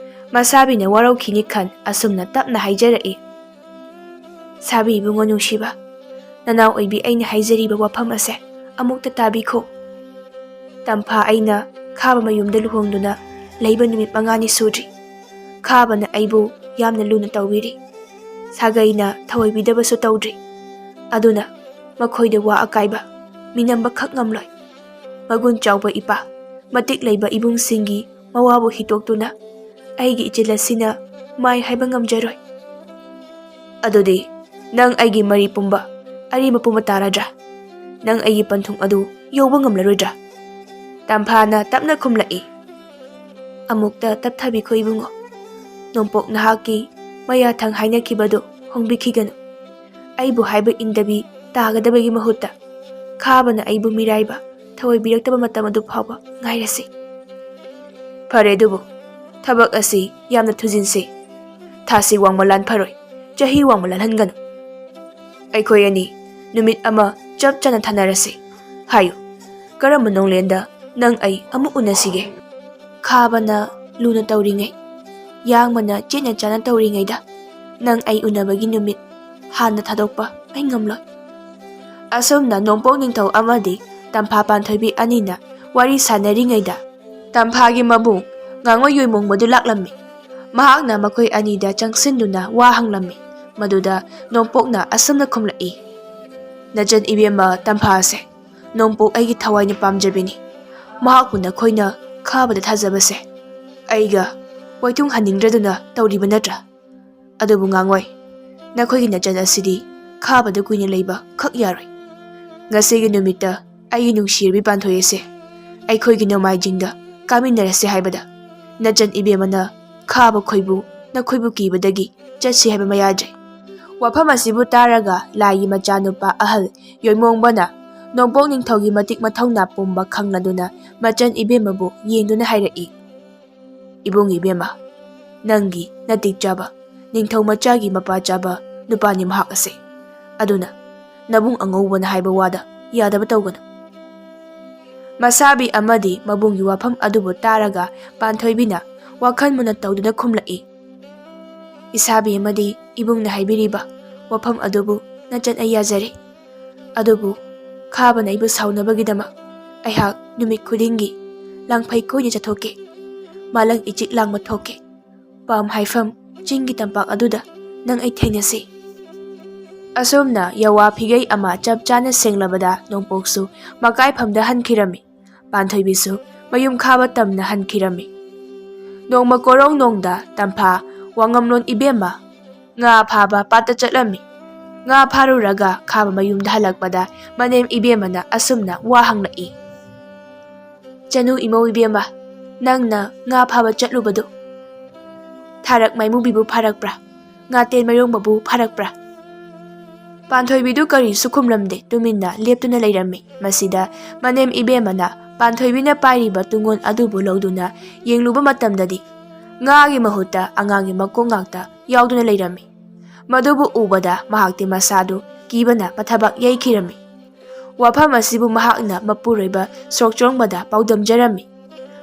ꯃꯁꯥꯕꯤꯅ ꯋꯥꯔꯧꯈꯤꯅꯤ ꯈꯟ ꯑꯁꯨꯝꯅ ꯇꯞꯅ ꯍꯥꯏꯖꯔꯛꯏ꯫ "ꯁꯥꯕꯤ ꯏꯕꯨꯡꯉꯣ ꯅꯨꯡꯁꯤꯕ, ꯅꯅꯥꯎ ꯑꯣꯏꯕꯤ ꯑꯩꯅ ꯍꯥꯏꯖꯔꯤꯕ ꯋꯥꯐꯝ ꯑꯁꯦ ꯑꯃꯨꯛꯇ ꯇꯥꯕꯤꯈꯣ꯫ ꯇꯝꯐꯥ ꯑꯩꯅ ꯈꯥꯕ ꯃꯌꯨꯝꯗ ꯂꯨꯍꯣꯡꯗꯨꯅ ꯂꯩꯕ ꯅꯨꯃꯤꯠ ꯃꯉꯥꯅꯤ ꯁꯨꯗ꯭ꯔꯤ꯫ ꯈꯥꯕꯅ ꯑꯩꯕꯨ ꯌꯥꯝꯅ ꯂꯨꯅ ꯇꯧꯕꯤꯔꯤ꯫ ꯁꯥꯒꯩꯅ ꯊꯑꯣꯏꯕꯤꯗꯕꯁꯨ ꯇꯧꯗ꯭ꯔꯤ꯫ ꯑꯗꯨꯅ ꯃꯈꯣꯏꯗ ꯋꯥ ꯑꯀꯥꯏꯕ ꯃꯤꯅꯝꯕ ꯈꯛ ꯉꯝꯂꯣꯏ꯫ ꯃꯒꯨꯟ ꯆꯥꯎꯕ ꯏꯄꯥ, ꯃꯇꯤꯛ ꯂꯩꯕ ꯏꯕꯨꯡꯁꯤꯡꯒꯤ ꯃꯋꯥꯕꯨ ꯍꯤꯇꯣꯛꯇꯨꯅ ꯑꯩꯒꯤ ꯏꯆꯤꯜ ꯑꯁꯤꯅ ꯃꯥꯏ ꯍꯥꯏꯕ ꯉꯝꯖꯔꯣꯏ꯫ ꯑꯗꯨꯗꯤ ꯅꯪ ꯑꯩꯒꯤ ꯃꯔꯤ ꯄꯨꯝꯕ, ꯑꯔꯤꯕ ꯄꯨꯝꯕ ꯇꯥꯔꯗ꯭ꯔꯥ? ꯅꯪ ꯑꯩꯒꯤ ꯄꯟꯊꯨꯡ ꯑꯗꯨ ꯌꯧꯕ ꯉꯝꯂꯔꯣꯏꯗ꯭ꯔꯥ?" ꯇꯝꯐꯥꯅ ꯇꯞꯅ ꯈꯨꯝꯂꯛꯏ꯫ "ꯑꯃꯨꯛꯇ ꯇꯞꯊꯕꯤꯈꯣ ꯏꯕꯨꯡꯉꯣ꯫ ꯅꯣꯡꯄꯣꯛ ꯅꯍꯥꯛꯀꯤ ꯃꯌꯥꯊꯪ ꯍꯥꯏꯅꯈꯤꯕꯗꯨ ꯍꯣꯡꯕꯤꯈꯤꯒꯅꯨ꯫ ꯑꯩꯕꯨ ꯍꯥꯏꯕ ꯏꯟꯗꯕꯤ ꯇꯥꯒꯗꯕꯒꯤ ꯃꯍꯨꯠꯇ ꯈꯥꯕꯅ ꯑꯩꯕꯨ ꯃꯤꯔꯥꯏꯕ ꯊꯑꯣꯏꯕꯤꯔꯛꯇꯕ ꯃꯇꯝ ꯑꯗꯨ ꯐꯥꯎꯕ ꯉꯥꯏꯔꯁꯤ꯫" "ꯐꯔꯦ ꯑꯗꯨꯕꯨ, ꯊꯕꯛ ꯑꯁꯤ ꯌꯥꯝꯅ ꯊꯨꯖꯤꯟꯁꯤ꯫ ꯊꯥꯁꯤ ꯋꯥꯡꯃ ꯂꯥꯟ ꯐꯔꯣꯏ, ꯆꯍꯤ ꯋꯥꯡꯃ ꯂꯥꯜꯍꯟꯒꯅꯨ꯫ ꯑꯩꯈꯣꯏ ꯑꯅꯤ ꯅꯨꯃꯤꯠ ꯑꯃ ꯆꯞ ꯆꯥꯅ ꯊꯥꯅꯔꯁꯤ꯫ ꯍꯥꯏꯌꯨ, ꯀꯔꯝꯕ ꯅꯣꯡꯂꯦꯟꯗ ꯅꯪ ꯑꯩ ꯑꯃꯨꯛ ꯎꯅꯁꯤꯒꯦ?" "ꯈꯥꯕꯅ ꯂꯨꯅ ꯇꯧꯔꯤꯉꯩ, ꯌꯥꯡꯕꯅ ꯆꯦꯠꯅ ꯆꯥꯅ ꯇꯧꯔꯤꯉꯩꯗ ꯅꯪ ꯑꯩ ꯎꯅꯕꯒꯤ ꯅꯨꯃꯤꯠ ꯍꯥꯟꯅ ꯊꯥꯗꯣꯛꯄ ꯑꯩ ꯉꯝꯂꯣꯏ꯫" ꯑꯁꯨꯝꯅ ꯅꯣꯡꯄꯣꯛ ꯅꯤꯡꯊꯧ ꯑꯃꯗꯤ ꯇꯝꯐꯥ ꯄꯥꯟꯊꯣꯏꯕꯤ ꯑꯅꯤꯅ ꯋꯥꯔꯤ ꯁꯥꯟꯅꯔꯤꯉꯩꯗ, ꯇꯝꯐꯥꯒꯤ ꯃꯕꯨꯡ ꯉꯥꯡꯉꯣꯏ ꯌꯣꯏꯃꯣꯡꯕꯗꯨ ꯂꯥꯛꯂꯝꯃꯤ꯫ ꯃꯍꯥꯛꯅ ꯃꯈꯣꯏ ꯑꯅꯤꯗ ꯆꯪꯁꯤꯟꯗꯨꯅ ꯋꯥ ꯍꯪꯂꯝꯃꯤ꯫ ꯃꯗꯨꯗ ꯅꯣꯡꯄꯣꯛꯅ ꯑꯁꯨꯝꯅ ꯈꯨꯝꯂꯛꯏ, "ꯅꯆꯟ ꯏꯕꯦꯝꯃ ꯇꯝꯐꯥꯁꯦ ꯅꯣꯡꯄꯣꯛ ꯑꯩꯒꯤ ꯊꯋꯥꯏꯅ ꯄꯥꯝꯖꯕꯤꯅꯤ꯫ ꯃꯍꯥꯛꯄꯨ ꯅꯈꯣꯏꯅ ꯈꯥꯕꯗ ꯊꯥꯖꯕꯁꯦ ꯑꯩꯒ ꯋꯥꯏꯇꯨꯡ ꯍꯟꯅꯤꯡꯗ꯭ꯔꯗꯨꯅ ꯇꯧꯔꯤꯕ ꯅꯠꯇ꯭ꯔꯥ? ꯑꯗꯨꯕꯨ ꯉꯥꯡꯉꯣꯏ, ꯅꯈꯣꯏꯒꯤ ꯅꯆꯟ ꯑꯁꯤꯗꯤ ꯈꯥꯕꯗ ꯀꯨꯏꯅ ꯂꯩꯕ ꯈꯛ ꯌꯥꯔꯣꯏ꯫ ꯉꯁꯤꯒꯤ ꯅꯨꯃꯤꯠꯇ ꯑꯩꯒꯤ ꯅꯨꯡꯁꯤꯔꯕꯤ ꯄꯥꯟꯊꯣꯏ ꯑꯁꯦ ꯑꯩꯈꯣꯏꯒꯤ ꯅꯣꯡꯃꯥꯏꯖꯤꯡꯗ ꯀꯥꯃꯤꯟꯅꯔꯁꯦ ꯍꯥꯏꯕꯗ ꯅꯆꯟ ꯏꯕꯦꯝꯃꯅ ꯈꯥꯕ ꯈꯣꯏꯕꯨ ꯅꯈꯣꯏꯕꯨ ꯀꯤꯕꯗꯒꯤ ꯆꯠꯁꯤ ꯍꯥꯏꯕ ꯃꯌꯥꯗ꯭ꯔꯦ꯫" ꯋꯥꯐꯝ ꯑꯁꯤꯕꯨ ꯇꯥꯔꯒ ꯂꯥꯏꯒꯤ ꯃꯆꯥꯅꯨꯄꯥ ꯑꯍꯜ ꯌꯣꯏꯃꯣꯡꯕꯅ ꯅꯣꯡꯄꯣꯛ ꯅꯤꯡꯊꯧꯒꯤ ꯃꯇꯤꯛ ꯃꯊꯧꯅꯥ ꯄꯨꯝꯕ ꯈꯪꯂꯗꯨꯅ ꯃꯆꯟ ꯏꯕꯦꯝꯃꯕꯨ ꯌꯦꯡꯗꯨꯅ ꯍꯥꯏꯔꯛꯏ, "ꯏꯕꯨꯡ ꯏꯕꯦꯝꯃ, ꯅꯪꯒꯤ ꯅꯇꯤꯛ ꯆꯥꯕ ꯅꯤꯡꯊꯧ ꯃꯆꯥꯒꯤ ꯃꯄꯥ ꯆꯥꯕ ꯅꯨꯄꯥꯅꯤ ꯃꯍꯥꯛ ꯑꯁꯦ꯫ ꯑꯗꯨꯅ ꯅꯕꯨꯡ ꯑꯉꯧꯕꯅ ꯍꯥꯏꯕ ꯋꯥꯗ ꯌꯥꯗꯕ ꯇꯧꯒꯅꯨ꯫" ꯃꯁꯥꯕꯤ ꯑꯃꯗꯤ ꯃꯕꯨꯡꯒꯤ ꯋꯥꯐꯝ ꯑꯗꯨꯕꯨ ꯇꯥꯔꯒ ꯄꯥꯟꯊꯣꯏꯕꯤꯅ ꯋꯥꯈꯜ ꯃꯨꯟꯅ ꯇꯧꯗꯨꯅ ꯈꯨꯝꯂꯛꯏ, "ꯏꯁꯥꯕꯤ ꯑꯃꯗꯤ ꯏꯕꯨꯡꯅ ꯍꯥꯏꯕꯤꯔꯤꯕ ꯋꯥꯐꯝ ꯑꯗꯨꯕꯨ ꯅꯆꯠꯅ ꯌꯥꯖꯔꯦ꯫ ꯑꯗꯨꯕꯨ ꯈꯥꯕꯅ ꯑꯩꯕꯨ ꯁꯥꯎꯅꯕꯒꯤꯗꯃꯛ ꯑꯩꯍꯥꯛ ꯅꯨꯃꯤꯠ ꯈꯨꯗꯤꯡꯒꯤ ꯂꯥꯡꯐꯩ ꯀꯣꯏꯅ ꯆꯠꯊꯣꯛꯀꯦ, ꯃꯥꯂꯪ ꯏꯆꯤꯛ ꯂꯥꯡꯕ ꯊꯣꯛꯀꯦ꯫ ꯄꯥꯝ ꯍꯥꯏꯐꯝ ꯆꯤꯡꯒꯤ ꯇꯝꯄꯥꯛ ꯑꯗꯨꯗ ꯅꯪ ꯑꯩ ꯊꯦꯡꯅꯁꯤ꯫" ꯑꯁꯨꯝꯅ ꯌꯋꯥ ꯐꯤꯒꯩ ꯑꯃ ꯆꯞ ꯆꯥꯅ ꯁꯦꯡꯂꯕꯗ ꯅꯣꯡꯄꯣꯛꯁꯨ ꯃꯀꯥꯏꯐꯝꯗ ꯍꯟꯈꯤꯔꯝꯃꯤ꯫ ꯄꯥꯟꯊꯣꯏꯕꯤꯁꯨ ꯃꯌꯨꯝ ꯈꯥꯕ ꯇꯝꯅ ꯍꯟꯈꯤꯔꯝꯃꯤ꯫ ꯅꯣꯡꯃ ꯀꯣꯔꯧ ꯅꯣꯡꯗ ꯇꯝꯐꯥ ꯋꯥꯉꯝꯂꯣꯟ ꯏꯕꯦꯝꯃ ꯉꯥ ꯐꯥꯕ ꯄꯥꯠꯇ ꯆꯠꯂꯝꯃꯤ꯫ ꯉꯥ ꯐꯥꯔꯨꯔꯒ ꯈꯥꯕ ꯃꯌꯨꯝꯗ ꯍꯜꯂꯛꯄꯗ ꯃꯅꯦꯝ ꯏꯕꯦꯝꯃꯅ ꯑꯁꯨꯝꯅ ꯋꯥ ꯍꯪꯂꯛꯏ, "ꯆꯅꯨ ꯏꯃꯧ ꯏꯕꯦꯝꯃ, ꯅꯪꯅ ꯉꯥ ꯐꯥꯕ ꯆꯠꯂꯨꯕꯗꯨ ꯊꯥꯔꯛ ꯃꯥꯏꯃꯨꯕꯤꯕꯨ ꯐꯥꯔꯛꯄ꯭ꯔꯥ? ꯉꯥꯇꯦꯟ ꯃꯥꯏꯔꯣꯡꯕꯕꯨ ꯐꯥꯔꯛꯄ꯭ꯔꯥ?" ꯄꯥꯟꯊꯣꯏꯕꯤꯗꯨ ꯀꯔꯤꯁꯨ ꯈꯨꯝꯂꯝꯗꯦ, ꯇꯨꯃꯤꯟꯅ ꯂꯦꯞꯇꯨꯅ ꯂꯩꯔꯝꯃꯤ꯫ ꯃꯁꯤꯗ ꯃꯅꯦꯝ ꯏꯕꯦꯝꯃꯅ ꯄꯥꯟꯊꯣꯏꯕꯤꯅ ꯄꯥꯏꯔꯤꯕ ꯇꯨꯡꯒꯣꯟ ꯑꯗꯨꯕꯨ ꯂꯧꯗꯨꯅ ꯌꯦꯡꯂꯨꯕ ꯃꯇꯝꯗꯗꯤ ꯉꯥꯒꯤ ꯃꯍꯨꯠꯇ ꯑꯉꯥꯡꯒꯤ ꯃꯀꯣꯛ ꯉꯥꯛꯇ ꯌꯥꯎꯗꯨꯅ ꯂꯩꯔꯝꯃꯤ꯫ ꯃꯗꯨꯕꯨ ꯎꯕꯗ ꯃꯍꯥꯛꯇꯤ ꯃꯁꯥꯗꯨ ꯀꯤꯕꯅ ꯃꯊꯕꯥꯛ ꯌꯩꯈꯤꯔꯝꯃꯤ꯫ ꯋꯥꯐꯝ ꯑꯁꯤꯕꯨ ꯃꯍꯥꯛꯅ ꯃꯄꯨꯔꯣꯏꯕ ꯁꯣꯛꯆꯣꯡꯕꯗ ꯄꯥꯎꯗꯝꯖꯔꯝꯃꯤ꯫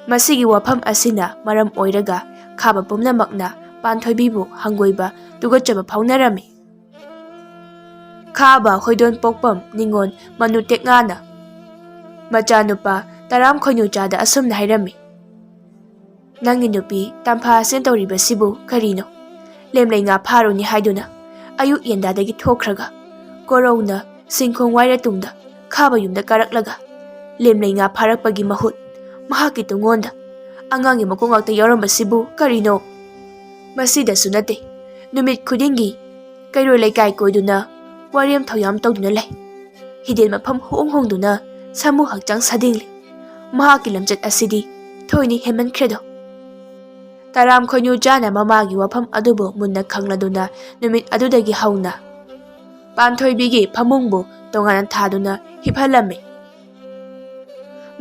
ꯃꯁꯤꯒꯤ ꯋꯥꯐꯝ ꯑꯁꯤꯅ ꯃꯔꯝ ꯑꯣꯏꯔꯒ ꯈꯥꯕ ꯄꯨꯝꯅꯃꯛꯅ ꯄꯥꯟꯊꯣꯏꯕꯤꯕꯨ ꯍꯪꯒꯣꯏꯕ ꯇꯨꯀꯠꯆꯕ ꯐꯥꯎꯅꯔꯝꯃꯤ꯫ ꯈꯥꯕ ꯍꯣꯏꯗꯣꯟ ꯄꯣꯛꯄꯝ ꯅꯤꯉꯣꯜ ꯃꯅꯨ ꯇꯦꯛꯉꯥꯅ ꯃꯆꯥꯅꯨꯄꯥ ꯇꯔꯥꯝ ꯈꯣꯏꯅꯨꯆꯥꯗ ꯑꯁꯨꯝꯅ ꯍꯥꯏꯔꯝꯃꯤ, "ꯅꯪꯒꯤ ꯅꯨꯄꯤ ꯇꯝꯐꯥ ꯑꯁꯤꯅ ꯇꯧꯔꯤꯕꯁꯤꯕꯨ ꯀꯔꯤꯅꯣ? ꯂꯦꯝꯂꯩ ꯉꯥ ꯐꯥꯔꯨꯅꯤ ꯍꯥꯏꯗꯨꯅ ꯑꯌꯨꯛ ꯌꯦꯟꯗꯥꯗꯒꯤ ꯊꯣꯛꯈ꯭ꯔꯒ ꯀꯣꯔꯧꯅ ꯁꯤꯡꯈꯣꯡ ꯋꯥꯏꯔ ꯇꯨꯡꯗ ꯈꯥꯕ ꯌꯨꯝꯗ ꯀꯥꯔꯛꯂꯒ ꯂꯦꯝꯂꯩ ꯉꯥ ꯐꯥꯔꯛꯄꯒꯤ ꯃꯍꯨꯠ ꯃꯍꯥꯛꯀꯤ ꯇꯨꯡꯉꯣꯟꯗ ꯑꯉꯥꯡꯒꯤ ꯃꯀꯣꯛ ꯉꯥꯛꯇ ꯌꯥꯎꯔꯝꯕꯁꯤꯕꯨ ꯀꯔꯤꯅꯣ? ꯃꯁꯤꯗꯁꯨ ꯅꯠꯇꯦ, ꯅꯨꯃꯤꯠ ꯈꯨꯗꯤꯡꯒꯤ ꯀꯩꯔꯣꯏ ꯂꯩꯀꯥꯏ ꯀꯣꯏꯗꯨꯅ ꯋꯥꯔꯦꯝ ꯊꯧꯌꯥꯝ ꯇꯧꯗꯨꯅ ꯂꯩ꯫ ꯍꯤꯗꯦꯟ ꯃꯐꯝ ꯍꯣꯡ ꯍꯣꯡꯗꯨꯅ ꯁꯥꯃꯨ ꯍꯛꯆꯥꯡ ꯁꯥꯗꯤꯡꯂꯤ꯫ ꯃꯍꯥꯛꯀꯤ ꯂꯝꯆꯠ ꯑꯁꯤꯗꯤ ꯊꯣꯏꯅ ꯍꯦꯟꯃꯟꯈ꯭ꯔꯦꯗꯣ꯫" ꯇꯔꯥꯝ ꯈꯣꯏꯅꯨ ꯆꯥꯅ ꯃꯃꯥꯒꯤ ꯋꯥꯐꯝ ꯑꯗꯨꯕꯨ ꯃꯨꯟꯅ ꯈꯪꯂꯗꯨꯅ ꯅꯨꯃꯤꯠ ꯑꯗꯨꯗꯒꯤ ꯍꯧꯅ ꯄꯥꯟꯊꯣꯏꯕꯤꯒꯤ ꯐꯃꯨꯡꯕꯨ ꯇꯣꯉꯥꯟꯅ ꯊꯥꯗꯨꯅ ꯍꯤꯞꯍꯜꯂꯝꯃꯤ꯫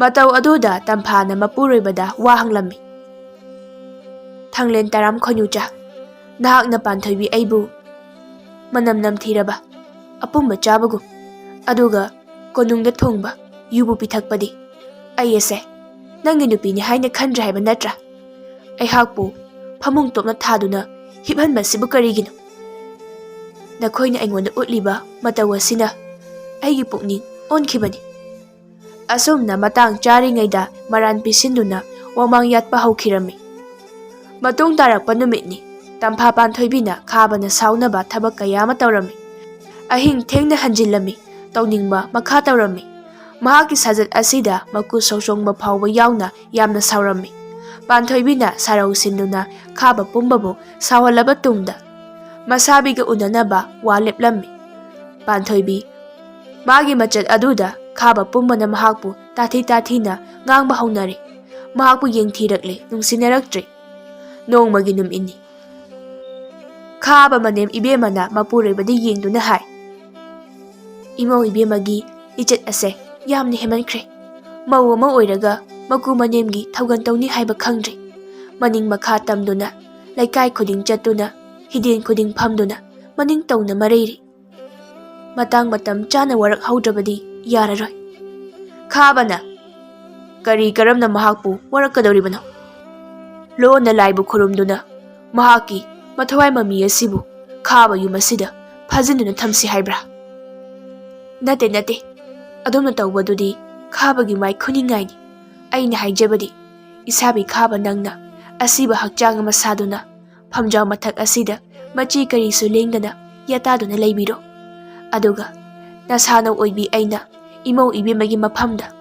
ꯃꯇꯧ ꯑꯗꯨꯗ ꯇꯝꯐꯥꯅ ꯃꯄꯨꯔꯣꯏꯕꯗ ꯋꯥ ꯍꯪꯂꯝꯃꯤ, "ꯊꯥꯡꯂꯦꯟ ꯇꯔꯥꯝ ꯈꯣꯏꯅꯨꯆꯥ, ꯅꯍꯥꯛꯅ ꯄꯥꯟꯊꯣꯏꯕꯤ ꯑꯩꯕꯨ ꯃꯅꯝ ꯅꯝꯊꯤꯔꯕ ꯑꯄꯨꯝꯕ ꯆꯥꯕꯒꯨꯝ, ꯑꯗꯨꯒ ꯀꯣꯅꯨꯡꯗ ꯊꯣꯡꯕ ꯌꯨꯕꯨ ꯄꯤꯊꯛꯄꯗꯤ ꯑꯩ ꯑꯁꯦ ꯅꯪꯒꯤ ꯅꯨꯄꯤꯅꯤ ꯍꯥꯏꯅ ꯈꯟꯗ꯭ꯔꯦ ꯍꯥꯏꯕ ꯅꯠꯇ꯭ꯔꯥ? ꯑꯩꯍꯥꯛꯄꯨ ꯐꯃꯨꯡ ꯇꯣꯞꯅ ꯊꯥꯗꯨꯅ ꯍꯤꯞꯍꯟꯕꯁꯤꯕꯨ ꯀꯔꯤꯒꯤꯅꯣ? ꯅꯈꯣꯏꯅ ꯑꯩꯉꯣꯟꯗ ꯎꯠꯂꯤꯕ ꯃꯇꯧ ꯑꯁꯤꯅ ꯑꯩꯒꯤ ꯄꯨꯛꯅꯤꯡ ꯑꯣꯟꯈꯤꯕꯅꯤ꯫ ꯑꯁꯨꯝꯅ ꯃꯇꯥꯡ ꯆꯥꯔꯤꯉꯩꯗ ꯃꯔꯥꯟ ꯄꯤꯁꯤꯟꯗꯨꯅ ꯋꯥꯃꯥꯡ ꯌꯥꯠꯄ ꯍꯧꯈꯤꯔꯝꯃꯤ꯫ ꯃꯇꯨꯡ ꯇꯥꯔꯛꯄ ꯅꯨꯃꯤꯠꯅꯤ꯫ ꯇꯝꯐꯥ ꯄꯥꯟꯊꯣꯏꯕꯤꯅ ꯈꯥꯕꯅ ꯁꯥꯎꯅꯕ ꯊꯕꯛ ꯀꯌꯥ ꯑꯃ ꯇꯧꯔꯝꯃꯤ꯫ ꯑꯍꯤꯡ ꯊꯦꯡꯅ ꯍꯟꯖꯤꯜꯂꯝꯃꯤ꯫ ꯇꯧꯅꯤꯡꯕ ꯃꯈꯥ ꯇꯧꯔꯝꯃꯤ꯫ ꯃꯍꯥꯛꯀꯤ ꯁꯥꯖꯠ ꯑꯁꯤꯗ ꯃꯀꯨ ꯁꯧꯆꯣꯡꯕ ꯐꯥꯎꯕ ꯌꯥꯎꯅ ꯌꯥꯝꯅ ꯁꯥꯎꯔꯝꯃꯤ꯫ ꯄꯥꯟꯊꯣꯏꯕꯤꯅ ꯁꯥꯔꯧ ꯁꯤꯟꯗꯨꯅ ꯈꯥꯕ ꯄꯨꯝꯕꯕꯨ ꯁꯥꯎꯍꯜꯂꯕ ꯇꯨꯡꯗ ꯃꯁꯥꯕꯤꯒ ꯎꯅꯅꯕ ꯋꯥ ꯂꯦꯞꯂꯝꯃꯤ꯫ ꯄꯥꯟꯊꯣꯏꯕꯤ ꯃꯥꯒꯤ ꯃꯆꯠ ꯑꯗꯨꯗ ꯈꯥꯕ ꯄꯨꯝꯕꯅ ꯃꯍꯥꯛꯄꯨ ꯇꯥꯊꯤ ꯇꯥꯊꯤꯅ ꯉꯥꯡꯕ ꯍꯧꯅꯔꯦ꯫ ꯃꯍꯥꯛꯄꯨ ꯌꯦꯡꯊꯤꯔꯛꯂꯦ, ꯅꯨꯡꯁꯤꯅꯔꯛꯇ꯭ꯔꯦ꯫ ꯅꯣꯡꯃꯒꯤ ꯅꯨꯃꯤꯠꯅꯤ꯫ ꯈꯥꯕ ꯃꯅꯦꯝ ꯏꯕꯦꯝꯃꯅ ꯃꯄꯨꯔꯣꯏꯕꯗ ꯌꯦꯡꯗꯨꯅ ꯍꯥꯏ, "ꯏꯃꯧ ꯏꯕꯦꯝꯃꯒꯤ ꯂꯤꯆꯠ ꯑꯁꯦ ꯌꯥꯝꯅ ꯍꯦꯟꯃꯟꯈ꯭ꯔꯦ꯫ ꯃꯧ ꯑꯃ ꯑꯣꯏꯔꯒ ꯃꯀꯨ ꯃꯅꯦꯝꯒꯤ ꯊꯧꯒꯜ ꯇꯧꯅꯤ ꯍꯥꯏꯕ ꯈꯪꯗ꯭ꯔꯦ꯫ ꯃꯅꯤꯡ ꯃꯈꯥ ꯇꯝꯗꯨꯅ, ꯂꯩꯀꯥꯏ ꯈꯨꯗꯤꯡ ꯆꯠꯇꯨꯅ, ꯍꯤꯗꯦꯟ ꯈꯨꯗꯤꯡ ꯐꯝꯗꯨꯅ ꯃꯅꯤꯡ ꯇꯧꯅ ꯃꯔꯩꯔꯤ꯫ ꯃꯇꯥꯡ ꯃꯇꯝ ꯆꯥꯅ ꯋꯥꯔꯛꯍꯧꯗ꯭ꯔꯕꯗꯤ ꯌꯥꯔꯔꯣꯏ꯫" ꯈꯥꯕꯅ, "ꯀꯔꯤ ꯀꯔꯝꯅ ꯃꯍꯥꯛꯄꯨ ꯋꯥꯔꯛꯀꯗꯧꯔꯤꯕꯅꯣ? ꯂꯣꯟꯅ ꯂꯥꯏꯕꯨ ꯈꯨꯔꯨꯝꯗꯨꯅ ꯃꯍꯥꯛꯀꯤ ꯃꯊꯋꯥꯏ ꯃꯃꯤ ꯑꯁꯤꯕꯨ ꯈꯥꯕ ꯌꯨꯝ ꯑꯁꯤꯗ ꯐꯥꯖꯤꯟꯗꯨꯅ ꯊꯝꯁꯤ ꯍꯥꯏꯕ꯭ꯔꯥ?" "ꯅꯠꯇꯦ, ꯅꯠꯇꯦ꯫ ꯑꯗꯣꯝꯅ ꯇꯧꯕꯗꯨꯗꯤ ꯈꯥꯕꯒꯤ ꯃꯥꯏ ꯈꯨꯅꯤꯡꯉꯥꯏꯅꯤ꯫ ꯑꯩꯅ ꯍꯥꯏꯖꯕꯗꯤ, ꯏꯁꯥꯕꯤ ꯈꯥꯕ ꯅꯪꯅ ꯑꯁꯤꯕ ꯍꯛꯆꯥꯡ ꯑꯃ ꯁꯥꯗꯨꯅ ꯐꯝꯖꯥꯎ ꯃꯊꯛ ꯑꯁꯤꯗ ꯃꯆꯤ ꯀꯔꯤꯁꯨ ꯂꯦꯡꯗꯅ ꯌꯥꯇꯥꯗꯨꯅ ꯂꯩꯕꯤꯔꯣ꯫ ꯑꯗꯨꯒ ꯅꯁꯥꯅꯧ ꯑꯣꯏꯕꯤ ꯑꯩꯅ ꯏꯃꯧ ꯏꯕꯦꯝꯃꯒꯤ ꯃꯐꯝꯗ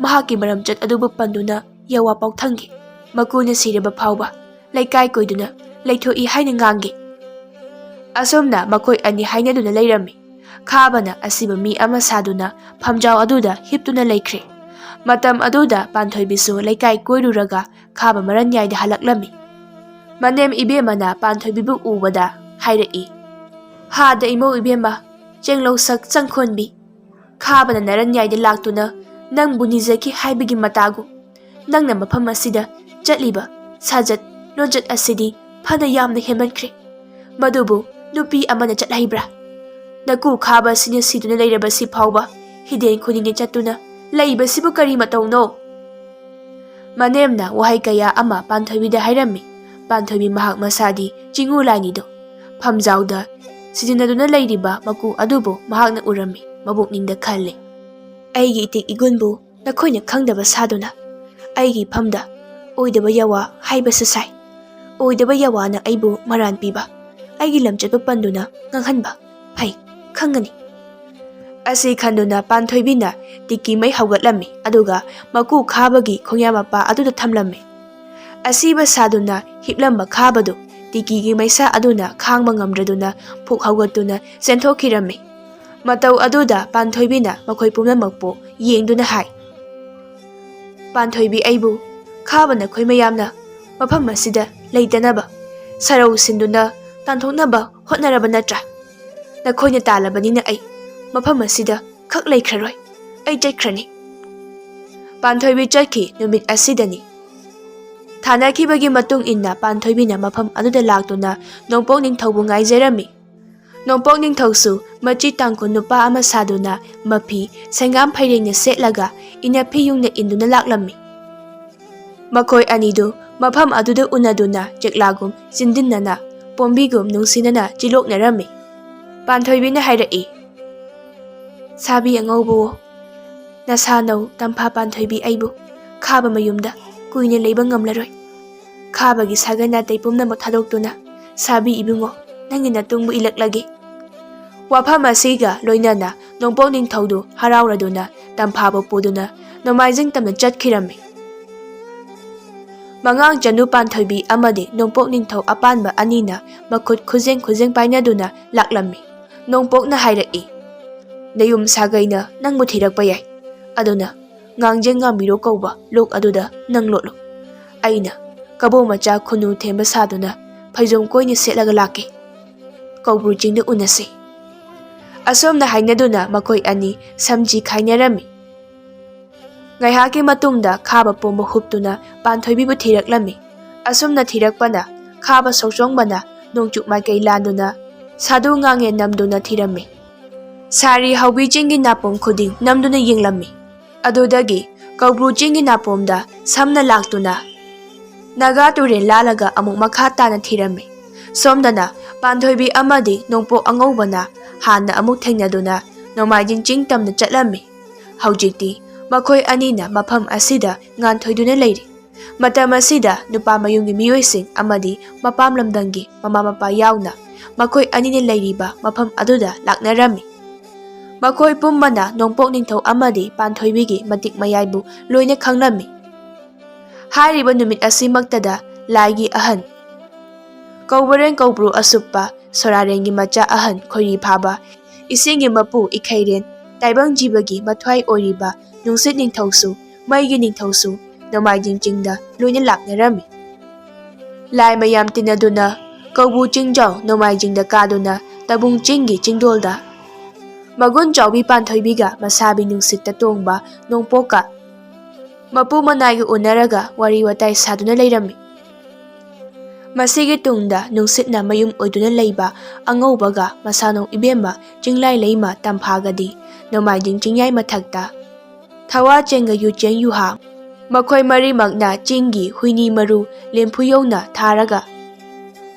ꯃꯍꯥꯛꯀꯤ ꯃꯔꯝꯆꯠ ꯑꯗꯨꯕꯨ ꯄꯟꯗꯨꯅ ꯌꯋꯥ ꯄꯥꯎꯊꯪꯒꯦ꯫ ꯃꯀꯨꯅ ꯁꯤꯔꯕ ꯐꯥꯎꯕ ꯂꯩꯀꯥꯏ ꯀꯣꯏꯗꯨꯅ ꯂꯩꯊꯣꯛꯏ ꯍꯥꯏꯅ ꯉꯥꯡꯒꯦ꯫" ꯑꯁꯨꯝꯅ ꯃꯈꯣꯏ ꯑꯅꯤ ꯍꯥꯏꯅꯗꯨꯅ ꯂꯩꯔꯝꯃꯤ꯫ ꯈꯥꯕꯅ ꯑꯁꯤꯕ ꯃꯤ ꯑꯃ ꯁꯥꯗꯨꯅ ꯐꯝꯖꯥꯎ ꯑꯗꯨꯗ ꯍꯤꯞꯇꯨꯅ ꯂꯩꯈ꯭ꯔꯦ꯫ ꯃꯇꯝ ꯑꯗꯨꯗ ꯄꯥꯟꯊꯣꯏꯕꯤꯁꯨ ꯂꯩꯀꯥꯏ ꯀꯣꯏꯔꯨꯔꯒ ꯈꯥꯕ ꯃꯔꯟꯌꯥꯏꯗ ꯍꯜꯂꯛꯂꯝꯃꯤ꯫ ꯃꯅꯦꯝ ꯏꯕꯦꯝꯃꯅ ꯄꯥꯟꯊꯣꯏꯕꯤꯕꯨ ꯎꯕꯗ ꯍꯥꯏꯔꯛꯏ, "ꯍꯥꯗ ꯏꯃꯧ ꯏꯕꯦꯝꯃ, ꯆꯦꯡꯂꯧ ꯁꯛ ꯆꯪꯈꯣꯟꯕꯤ, ꯈꯥꯕꯅ ꯅꯔꯟꯌꯥꯏꯗ ꯂꯥꯛꯇꯨꯅ ꯅꯪꯕꯨ ꯅꯤꯖꯈꯤ ꯍꯥꯏꯕꯒꯤ ꯃꯇꯥꯒꯨ꯫ ꯅꯪꯅ ꯃꯐꯝ ꯑꯁꯤꯗ ꯆꯠꯂꯤꯕ ꯁꯥꯖꯠ ꯂꯣꯟꯆꯠ ꯑꯁꯤꯗꯤ ꯐꯅ ꯌꯥꯝꯅ ꯍꯦꯟꯃꯟꯈ꯭ꯔꯦ꯫ ꯃꯗꯨꯕꯨ ꯅꯨꯄꯤ ꯑꯃꯅ ꯆꯠꯍꯩꯕ꯭ꯔꯥ? ꯅꯀꯨ ꯈꯥꯕ ꯑꯁꯤꯅ ꯁꯤꯗꯨꯅ ꯂꯩꯔꯕꯁꯤ ꯐꯥꯎꯕ ꯍꯤꯗꯦꯟ ꯈꯨꯗꯤꯡꯒꯤ ꯆꯠꯇꯨꯅ ꯂꯩꯕꯁꯤꯕꯨ ꯀꯔꯤ ꯃꯇꯧꯅꯣ?" ꯃꯅꯦꯝꯅ ꯋꯥꯍꯩ ꯀꯌꯥ ꯑꯃ ꯄꯥꯟꯊꯣꯏꯕꯤꯗ ꯍꯥꯏꯔꯝꯃꯤ꯫ ꯄꯥꯟꯊꯣꯏꯕꯤ ꯃꯍꯥꯛ ꯃꯁꯥꯗꯤ ꯆꯤꯡꯉꯨ ꯂꯥꯏꯅꯤꯗꯣ꯫ ꯐꯝꯖꯥꯎꯗ ꯁꯤꯖꯤꯟꯅꯗꯨꯅ ꯂꯩꯔꯤꯕ ꯃꯀꯨ ꯑꯗꯨꯕꯨ ꯃꯍꯥꯛꯅ ꯎꯔꯝꯃꯤ꯫ ꯃꯕꯨꯛꯅꯤꯡꯗ ꯈꯜꯂꯤ, "ꯑꯩꯒꯤ ꯏꯇꯤꯛ ꯏꯒꯨꯟꯕꯨ ꯅꯈꯣꯏꯅ ꯈꯪꯗꯕ ꯁꯥꯗꯨꯅ ꯑꯩꯒꯤ ꯐꯝꯗ ꯑꯣꯏꯗꯕ ꯌꯥꯋꯥ ꯍꯥꯏꯕꯁꯨ ꯁꯥꯏ꯫ ꯑꯣꯏꯗꯕ ꯌꯥꯋꯥꯅ ꯑꯩꯕꯨ ꯃꯔꯥꯟ ꯄꯤꯕ, ꯑꯩꯒꯤ ꯂꯝꯆꯠꯄꯨ ꯄꯟꯗꯨꯅ ꯉꯥꯡꯍꯟꯕ ꯐꯩ, ꯈꯪꯒꯅꯤ"꯫ ꯑꯁꯤ ꯈꯟꯗꯨꯅ ꯄꯥꯟꯊꯣꯏꯕꯤꯅ ꯇꯤꯀꯤ ꯃꯩ ꯍꯧꯒꯠꯂꯝꯃꯤ, ꯑꯗꯨꯒ ꯃꯀꯨ ꯈꯥꯕꯒꯤ ꯈꯣꯡꯌꯥ ꯃꯄꯥ ꯑꯗꯨꯗ ꯊꯝꯂꯝꯃꯤ꯫ ꯑꯁꯤꯕ ꯁꯥꯗꯨꯅ ꯍꯤꯞꯂꯝꯕ ꯈꯥꯕꯗꯨ ꯇꯤꯀꯤꯒꯤ ꯃꯩꯁꯥ ꯑꯗꯨꯅ ꯈꯥꯡꯕ ꯉꯝꯗ꯭ꯔꯗꯨꯅ ꯐꯨꯛ ꯍꯧꯒꯠꯇꯨꯅ ꯆꯦꯟꯊꯣꯛꯈꯤꯔꯝꯃꯤ꯫ ꯃꯇꯧ ꯑꯗꯨꯗ ꯄꯥꯟꯊꯣꯏꯕꯤꯅ ꯃꯈꯣꯏ ꯄꯨꯝꯅꯃꯛꯄꯨ ꯌꯦꯡꯗꯨꯅ ꯍꯥꯏ, "ꯄꯥꯟꯊꯣꯏꯕꯤ, ꯑꯩꯕꯨ ꯈꯥꯕ ꯅꯈꯣꯏ ꯃꯌꯥꯝꯅ ꯃꯐꯝ ꯑꯁꯤꯗ ꯂꯩꯇꯅꯕ ꯁꯔꯧ ꯁꯤꯟꯗꯨꯅ ꯇꯥꯟꯊꯣꯛꯅꯕ ꯍꯣꯠꯅꯔꯕ ꯅꯠꯇ꯭ꯔꯥ? ꯅꯈꯣꯏꯅ ꯇꯥꯜꯂꯕꯅꯤꯅ ꯑꯩ ꯃꯐꯝ ꯑꯁꯤꯗ ꯈꯛ ꯂꯩꯈ꯭ꯔꯔꯣꯏ꯫ ꯑꯩ ꯆꯠꯈ꯭ꯔꯅꯤ"꯫ ꯄꯥꯟꯊꯣꯏꯕꯤ ꯆꯠꯈꯤ ꯅꯨꯃꯤꯠ ꯑꯁꯤꯗꯅꯤ꯫ ꯊꯥꯅꯈꯤꯕꯒꯤ ꯃꯇꯨꯡ ꯏꯟꯅ ꯄꯥꯟꯊꯣꯏꯕꯤꯅ ꯃꯐꯝ ꯑꯗꯨꯗ ꯂꯥꯛꯇꯨꯅ ꯅꯣꯡꯄꯣꯛ ꯅꯤꯡꯊꯧꯕꯨ ꯉꯥꯏꯖꯔꯝꯃꯤ꯫ ꯅꯣꯡꯄꯣꯛ ꯅꯤꯡꯊꯧꯁꯨ ꯃꯆꯤ ꯇꯥꯡꯈꯨꯜ ꯅꯨꯄꯥ ꯑꯃ ꯁꯥꯗꯨꯅ ꯃꯐꯤ ꯁꯪꯒꯥꯝ ꯐꯩꯔꯦꯡꯅ ꯁꯦꯠꯂꯒ ꯏꯅꯐꯤ ꯌꯨꯡꯅ ꯏꯟꯗꯨꯅ ꯂꯥꯛꯂꯝꯃꯤ꯫ ꯃꯈꯣꯏ ꯑꯅꯤꯗꯨ ꯃꯐꯝ ꯑꯗꯨꯗ ꯎꯅꯗꯨꯅ ꯆꯦꯛꯂꯥꯒꯨꯝ ꯆꯤꯟꯗꯤꯟꯅꯅ ꯄꯣꯝꯕꯤꯒꯨꯝ ꯅꯨꯡꯁꯤꯅꯅ ꯆꯤꯂꯣꯛꯅꯔꯝꯃꯤ꯫ ꯄꯥꯟꯊꯣꯏꯕꯤꯅ ꯍꯥꯏꯔꯛꯏ, "ꯁꯥꯕꯤ ꯑꯉꯧꯕꯋꯣ, ꯅꯁꯥꯅꯧ ꯇꯝꯐꯥ ꯄꯥꯟꯊꯣꯏꯕꯤ ꯑꯩꯕꯨ ꯈꯥꯕ ꯃꯌꯨꯝꯗ ꯀꯨꯏꯅ ꯂꯩꯕ ꯉꯝꯂꯔꯣꯏ꯫ ꯈꯥꯕꯒꯤ ꯁꯥꯒꯩ ꯅꯥꯇꯩ ꯄꯨꯝꯅꯃꯛ ꯊꯥꯗꯣꯛꯇꯨꯅ ꯁꯥꯕꯤ ꯏꯕꯨꯡꯉꯣ ꯅꯪꯒꯤ ꯅꯇꯨꯡꯕꯨ ꯏꯜꯂꯛꯂꯒꯦ"꯫ ꯋꯥꯐꯝ ꯑꯁꯤꯒ ꯂꯣꯏꯅꯅ ꯅꯣꯡꯄꯣꯛ ꯅꯤꯡꯊꯧꯗꯨ ꯍꯔꯥꯎꯔꯗꯨꯅ ꯇꯝꯐꯥꯕꯨ ꯄꯨꯗꯨꯅ ꯅꯣꯡꯃꯥꯏꯖꯤꯡ ꯇꯝꯅ ꯆꯠꯈꯤꯔꯝꯃꯤ꯫ ꯃꯉꯥꯡ ꯆꯅꯨ ꯄꯥꯟꯊꯣꯏꯕꯤ ꯑꯃꯗꯤ ꯅꯣꯡꯄꯣꯛ ꯅꯤꯡꯊꯧ ꯑꯄꯥꯟꯕ ꯑꯅꯤꯅ ꯃꯈꯨꯠ ꯈꯨꯖꯦꯡ ꯈꯨꯖꯦꯡ ꯄꯥꯏꯅꯗꯨꯅ ꯂꯥꯛꯂꯝꯃꯤ꯫ ꯅꯣꯡꯄꯣꯛꯅ ꯍꯥꯏꯔꯛꯏ, "ꯅꯌꯨꯝ ꯁꯥꯒꯩꯅ ꯅꯪꯕꯨ ꯊꯤꯔꯛꯄ ꯌꯥꯏ, ꯑꯗꯨꯅ ꯉꯥꯡꯖꯦꯡ ꯉꯥꯡꯕꯤꯔꯣ ꯀꯧꯕ ꯂꯣꯛ ꯑꯗꯨꯗ ꯅꯪ ꯂꯣꯠꯂꯨ꯫ ꯑꯩꯅ ꯀꯕꯣꯛ ꯃꯆꯥ ꯈꯨꯅꯨ ꯊꯦꯝꯕ ꯁꯥꯗꯨꯅ ꯐꯩꯖꯣꯝ ꯀꯣꯏꯅ ꯁꯦꯠꯂꯒ ꯂꯥꯛꯀꯦ꯫ ꯀꯧꯕ꯭ꯔꯨ ꯆꯤꯡꯗ ꯎꯅꯁꯤ"꯫ ꯑꯁꯨꯝꯅ ꯍꯥꯏꯅꯗꯨꯅ ꯃꯈꯣꯏ ꯑꯅꯤ ꯁꯝꯖꯤ ꯈꯥꯏꯅꯔꯝꯃꯤ꯫ ꯉꯥꯏꯍꯥꯛꯀꯤ ꯃꯇꯨꯡꯗ ꯈꯥꯕ ꯄꯣꯝꯕ ꯍꯨꯞꯇꯨꯅ ꯄꯥꯟꯊꯣꯏꯕꯤꯕꯨ ꯊꯤꯔꯛꯂꯝꯃꯤ꯫ ꯑꯁꯨꯝꯅ ꯊꯤꯔꯛꯄꯅ ꯈꯥꯕ ꯁꯣꯛꯆꯣꯡꯕꯅ ꯅꯣꯡꯆꯨꯞ ꯃꯥꯏꯀꯩ ꯂꯥꯟꯗꯨꯅ ꯁꯥꯗꯨ ꯉꯥꯡꯉꯦ ꯅꯝꯗꯨꯅ ꯊꯤꯔꯝꯃꯤ꯫ ꯁꯥꯔꯤ ꯍꯥꯎꯕꯤ ꯆꯤꯡꯒꯤ ꯅꯥꯄꯣꯝ ꯈꯨꯗꯤꯡ ꯅꯝꯗꯨꯅ ꯌꯦꯡꯂꯝꯃꯤ꯫ ꯑꯗꯨꯗꯒꯤ ꯀꯧꯕ꯭ꯔꯨ ꯆꯤꯡꯒꯤ ꯅꯥꯄꯣꯝꯗ ꯁꯝꯅ ꯂꯥꯛꯇꯨꯅ ꯅꯥꯒꯥ ꯇꯨꯔꯦꯜ ꯂꯥꯜꯂꯒ ꯑꯃꯨꯛ ꯃꯈꯥ ꯇꯥꯅ ꯊꯤꯔꯝꯃꯤ꯫ ꯁꯣꯝꯗꯅ ꯄꯥꯟꯊꯣꯏꯕꯤ ꯑꯃꯗꯤ ꯅꯣꯡꯄꯣꯛ ꯑꯉꯧꯕꯅ ꯍꯥꯟꯅ ꯑꯃꯨꯛ ꯊꯦꯡꯅꯗꯨꯅ ꯅꯣꯡꯃꯥꯏꯖꯤꯡ ꯆꯤꯡ ꯇꯝꯅ ꯆꯠꯂꯝꯃꯤ꯫ ꯍꯧꯖꯤꯛꯇꯤ ꯃꯈꯣꯏ ꯑꯅꯤꯅ ꯃꯐꯝ ꯑꯁꯤꯗ ꯉꯥꯟꯊꯣꯏꯗꯨꯅ ꯂꯩꯔꯤ꯫ ꯃꯇꯝ ꯑꯁꯤꯗ ꯅꯨꯄꯥ ꯃꯌꯨꯝꯒꯤ ꯃꯤꯑꯣꯏꯁꯤꯡ ꯑꯃꯗꯤ ꯃꯄꯥꯝ ꯂꯝꯗꯝꯒꯤ ꯃꯃꯥ ꯃꯄꯥ ꯌꯥꯎꯅ ꯃꯈꯣꯏ ꯑꯅꯤꯅ ꯂꯩꯔꯤꯕ ꯃꯐꯝ ꯑꯗꯨꯗ ꯂꯥꯛꯅꯔꯝꯃꯤ꯫ ꯃꯈꯣꯏ ꯄꯨꯝꯕꯅ ꯅꯣꯡꯄꯣꯛ ꯅꯤꯡꯊꯧ ꯑꯃꯗꯤ ꯄꯥꯟꯊꯣꯏꯕꯤꯒꯤ ꯃꯇꯤꯛ ꯃꯌꯥꯏꯕꯨ ꯂꯣꯏꯅ ꯈꯪꯂꯝꯃꯤ꯫ ꯍꯥꯏꯔꯤꯕ ꯅꯨꯃꯤꯠ ꯑꯁꯤꯃꯛꯇꯗ ꯂꯥꯏꯒꯤ ꯑꯍꯟ ꯀꯧꯕꯔꯦꯟ ꯀꯧꯕ꯭ꯔꯨ ꯑꯁꯨꯞꯄ ꯁꯣꯔꯥꯔꯦꯟꯒꯤ ꯃꯆꯥ ꯑꯍꯟ ꯈꯣꯏꯔꯤ ꯐꯥꯕ ꯏꯁꯤꯡꯒꯤ ꯃꯄꯨ ꯏꯈꯩꯔꯦꯟ ꯇꯥꯏꯕꯪ ꯖꯤꯕꯒꯤ ꯃꯊ꯭ꯋꯥꯏ ꯑꯣꯏꯔꯤꯕ ꯅꯨꯡꯁꯤꯠ ꯅꯤꯡꯊꯧꯁꯨ ꯃꯩꯒꯤ ꯅꯤꯡꯊꯧꯁꯨ ꯅꯣꯡꯃꯥꯏꯖꯤꯡ ꯆꯤꯡꯗ ꯂꯣꯏꯅ ꯂꯥꯛꯅꯔꯝꯃꯤ꯫ ꯂꯥꯏ ꯃꯌꯥꯝ ꯇꯤꯟꯅꯗꯨꯅ ꯀꯧꯕ꯭ꯔꯨ ꯆꯤꯡꯖꯥꯎ ꯅꯣꯡꯃꯥꯏꯖꯤꯡꯗ ꯀꯥꯗꯨꯅ ꯇꯕꯨꯡ ꯆꯤꯡꯒꯤ ꯆꯤꯡꯗꯣꯜꯗ ꯃꯒꯨꯟ ꯆꯥꯎꯕꯤ ꯄꯥꯟꯊꯣꯏꯕꯤꯒ ꯃꯁꯥꯕꯤ ꯅꯨꯡꯁꯤꯠꯇ ꯇꯣꯡꯕ ꯅꯣꯡꯄꯣꯛꯀ ꯃꯄꯨ ꯃꯅꯥꯏꯒ ꯎꯅꯔꯒ ꯋꯥꯔꯤ ꯋꯥꯇꯥꯏ ꯁꯥꯗꯨꯅ ꯂꯩꯔꯝꯃꯤ꯫ ꯃꯁꯤꯒꯤ ꯇꯨꯡꯗ ꯅꯨꯡꯁꯤꯠꯅ ꯃꯌꯨꯝ ꯑꯣꯏꯗꯨꯅ ꯂꯩꯕ ꯑꯉꯧꯕꯒ ꯃꯁꯥꯅꯧ ꯏꯕꯦꯝꯃ ꯆꯤꯡꯂꯥꯏ ꯂꯩꯃ ꯇꯝꯐꯥꯒꯗꯤ ꯅꯣꯡꯃꯥꯏꯖꯤꯡ ꯆꯤꯡꯌꯥꯏ ꯃꯊꯛꯇ ꯊꯋꯥ ꯆꯦꯡꯒ ꯌꯨꯆꯦꯟ ꯌꯨꯍꯥ ꯃꯈꯣꯏ ꯃꯔꯤꯃꯛꯅ ꯆꯤꯡꯒꯤ ꯍꯨꯏꯅꯤ ꯃꯔꯨ ꯂꯦꯝꯐꯨ ꯌꯧꯅ ꯊꯥꯔꯒ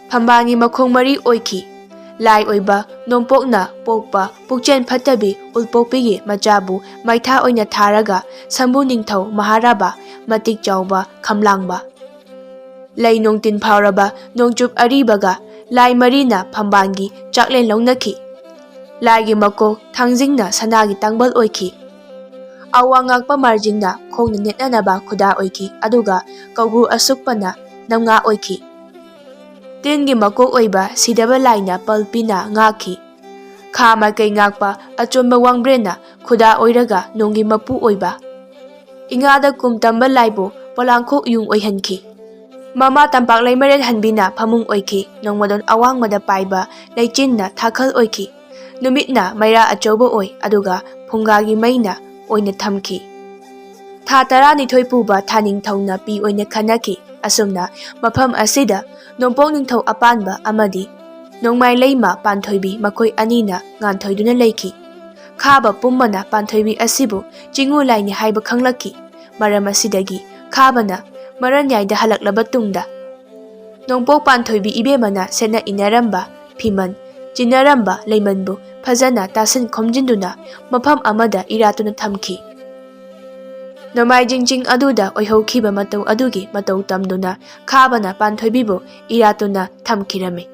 ꯐꯝꯕꯥꯜꯒꯤ ꯃꯈꯣꯡ ꯃꯔꯤ ꯑꯣꯏꯈꯤ꯫ ꯂꯥꯏ ꯑꯣꯏꯕ ꯅꯣꯡꯄꯣꯛꯅ ꯄꯣꯛꯄ ꯄꯨꯛꯆꯦꯜ ꯐꯠꯇꯕꯤ ꯎꯜꯄꯣꯛꯄꯤꯒꯤ ꯃꯆꯥꯕꯨ ꯃꯩꯊꯥ ꯑꯣꯏꯅ ꯊꯥꯔꯒ ꯁꯝꯕꯨ ꯅꯤꯡꯊꯧ ꯃꯍꯥꯔꯥꯕ ꯃꯇꯤꯛ ꯆꯥꯎꯕ ꯈꯝꯂꯥꯡꯕ ꯂꯩ ꯅꯣꯡꯇꯤꯟ ꯐꯥꯎꯔꯕ ꯅꯣꯡꯆꯨꯞ ꯑꯔꯤꯕꯒ ꯂꯥꯏ ꯃꯔꯤꯅ ꯐꯝꯕꯥꯜꯒꯤ ꯆꯥꯛꯂꯦꯟ ꯂꯧꯅꯈꯤ꯫ ꯂꯥꯏꯒꯤ ꯃꯀꯣꯛ ꯊꯥꯡꯖꯤꯡꯅ ꯁꯅꯥꯒꯤ ꯇꯥꯡꯕꯜ ꯑꯣꯏꯈꯤ꯫ ꯑꯋꯥꯡ ꯉꯥꯛꯄ ꯃꯥꯔꯖꯤꯡꯅ ꯈꯣꯡꯅ ꯅꯦꯠꯅꯅꯕ ꯈꯨꯗꯥ ꯑꯣꯏꯈꯤ, ꯑꯗꯨꯒ ꯀꯧꯕ꯭ꯔꯨ ꯑꯁꯨꯛꯄꯅ ꯅꯝꯉꯥ ꯑꯣꯏꯈꯤ꯫ ꯇꯤꯟꯒꯤ ꯃꯀꯣꯛ ꯑꯣꯏꯕ ꯁꯤꯗꯕ ꯂꯥꯏꯅ ꯄꯜꯄꯤꯅ ꯉꯥꯛꯈꯤ꯫ ꯈꯥ ꯃꯥꯏꯀꯩ ꯉꯥꯛꯄ ꯑꯆꯣꯟꯕ ꯋꯥꯡꯕ꯭ꯔꯦꯟꯅ ꯈꯨꯗꯥ ꯑꯣꯏꯔꯒ ꯅꯣꯡꯒꯤ ꯃꯄꯨ ꯑꯣꯏꯕ ꯏꯉꯥꯗ ꯀꯨꯝ ꯇꯝꯕ ꯂꯥꯏꯕꯨ ꯄꯣꯂꯥꯡꯈꯣꯛ ꯌꯨꯡ ꯑꯣꯏꯍꯟꯈꯤ꯫ ꯃꯃꯥ ꯇꯝꯄꯥꯛ ꯂꯩꯃꯔꯦꯜ ꯍꯟꯕꯤꯅ ꯐꯃꯨꯡ ꯑꯣꯏꯈꯤ꯫ ꯅꯣꯡꯃꯗꯣꯟ ꯑꯋꯥꯡꯕꯗ ꯄꯥꯏꯕ ꯂꯩꯆꯤꯟꯅ ꯊꯥꯈꯜ ꯑꯣꯏꯈꯤ꯫ ꯅꯨꯃꯤꯠꯅ ꯃꯩꯔꯥ ꯑꯆꯧꯕ ꯑꯣꯏ, ꯑꯗꯨꯒ ꯐꯨꯡꯒꯥꯒꯤ ꯃꯩꯅ ꯑꯣꯏꯅ ꯊꯝꯈꯤ꯫ ꯊꯥ ꯇꯔꯥꯅꯤꯊꯣꯏ ꯄꯨꯕ ꯊꯥꯅꯤꯡꯊꯧꯅ ꯄꯤ ꯑꯣꯏꯅ ꯈꯟꯅꯈꯤ꯫ ꯑꯁꯨꯝꯅ ꯃꯐꯝ ꯑꯁꯤꯗ ꯅꯣꯡꯄꯣꯛ ꯅꯤꯡꯊꯧ ꯑꯄꯥꯟꯕ ꯑꯃꯗꯤ ꯅꯣꯡꯃꯥꯏ ꯂꯩꯃ ꯄꯥꯟꯊꯣꯏꯕꯤ ꯃꯈꯣꯏ ꯑꯅꯤꯅ ꯉꯥꯟꯊꯣꯏꯗꯨꯅ ꯂꯩꯈꯤ꯫ ꯈꯥꯕ ꯄꯨꯝꯕꯅ ꯄꯥꯟꯊꯣꯏꯕꯤ ꯑꯁꯤꯕꯨ ꯆꯤꯡꯉꯨ ꯂꯥꯏꯅꯤ ꯍꯥꯏꯕ ꯈꯪꯂꯛꯈꯤ꯫ ꯃꯔꯝ ꯑꯁꯤꯗꯒꯤ ꯈꯥꯕꯅ ꯃꯔꯟꯌꯥꯏꯗ ꯍꯜꯂꯛꯂꯕ ꯇꯨꯡꯗ, ꯅꯣꯡꯄꯣꯛ ꯄꯥꯟꯊꯣꯏꯕꯤ ꯏꯕꯦꯝꯃꯅ ꯁꯦꯠꯅ ꯏꯟꯅꯔꯝꯕ ꯐꯤꯃꯟ, ꯆꯤꯟꯅꯔꯝꯕ ꯂꯩꯃꯟꯕꯨ ꯐꯖꯅ ꯇꯥꯁꯤꯟ ꯈꯣꯝꯖꯤꯟꯗꯨꯅ ꯃꯐꯝ ꯑꯃꯗ ꯏꯔꯥꯠꯇꯨꯅ ꯊꯝꯈꯤ꯫ ꯅꯣꯡꯃꯥꯏꯖꯤꯡ ꯆꯤꯡ ꯑꯗꯨꯗ ꯑꯣꯏꯍꯧꯈꯤꯕ ꯃꯇꯧ ꯑꯗꯨꯒꯤ ꯃꯇꯧ ꯇꯝꯗꯨꯅ ꯈꯥꯕꯅ ꯄꯥꯟꯊꯣꯏꯕꯤꯕꯨ ꯏꯔꯥꯠꯇꯨꯅ ꯊꯝꯈꯤꯔꯝꯃꯤ꯫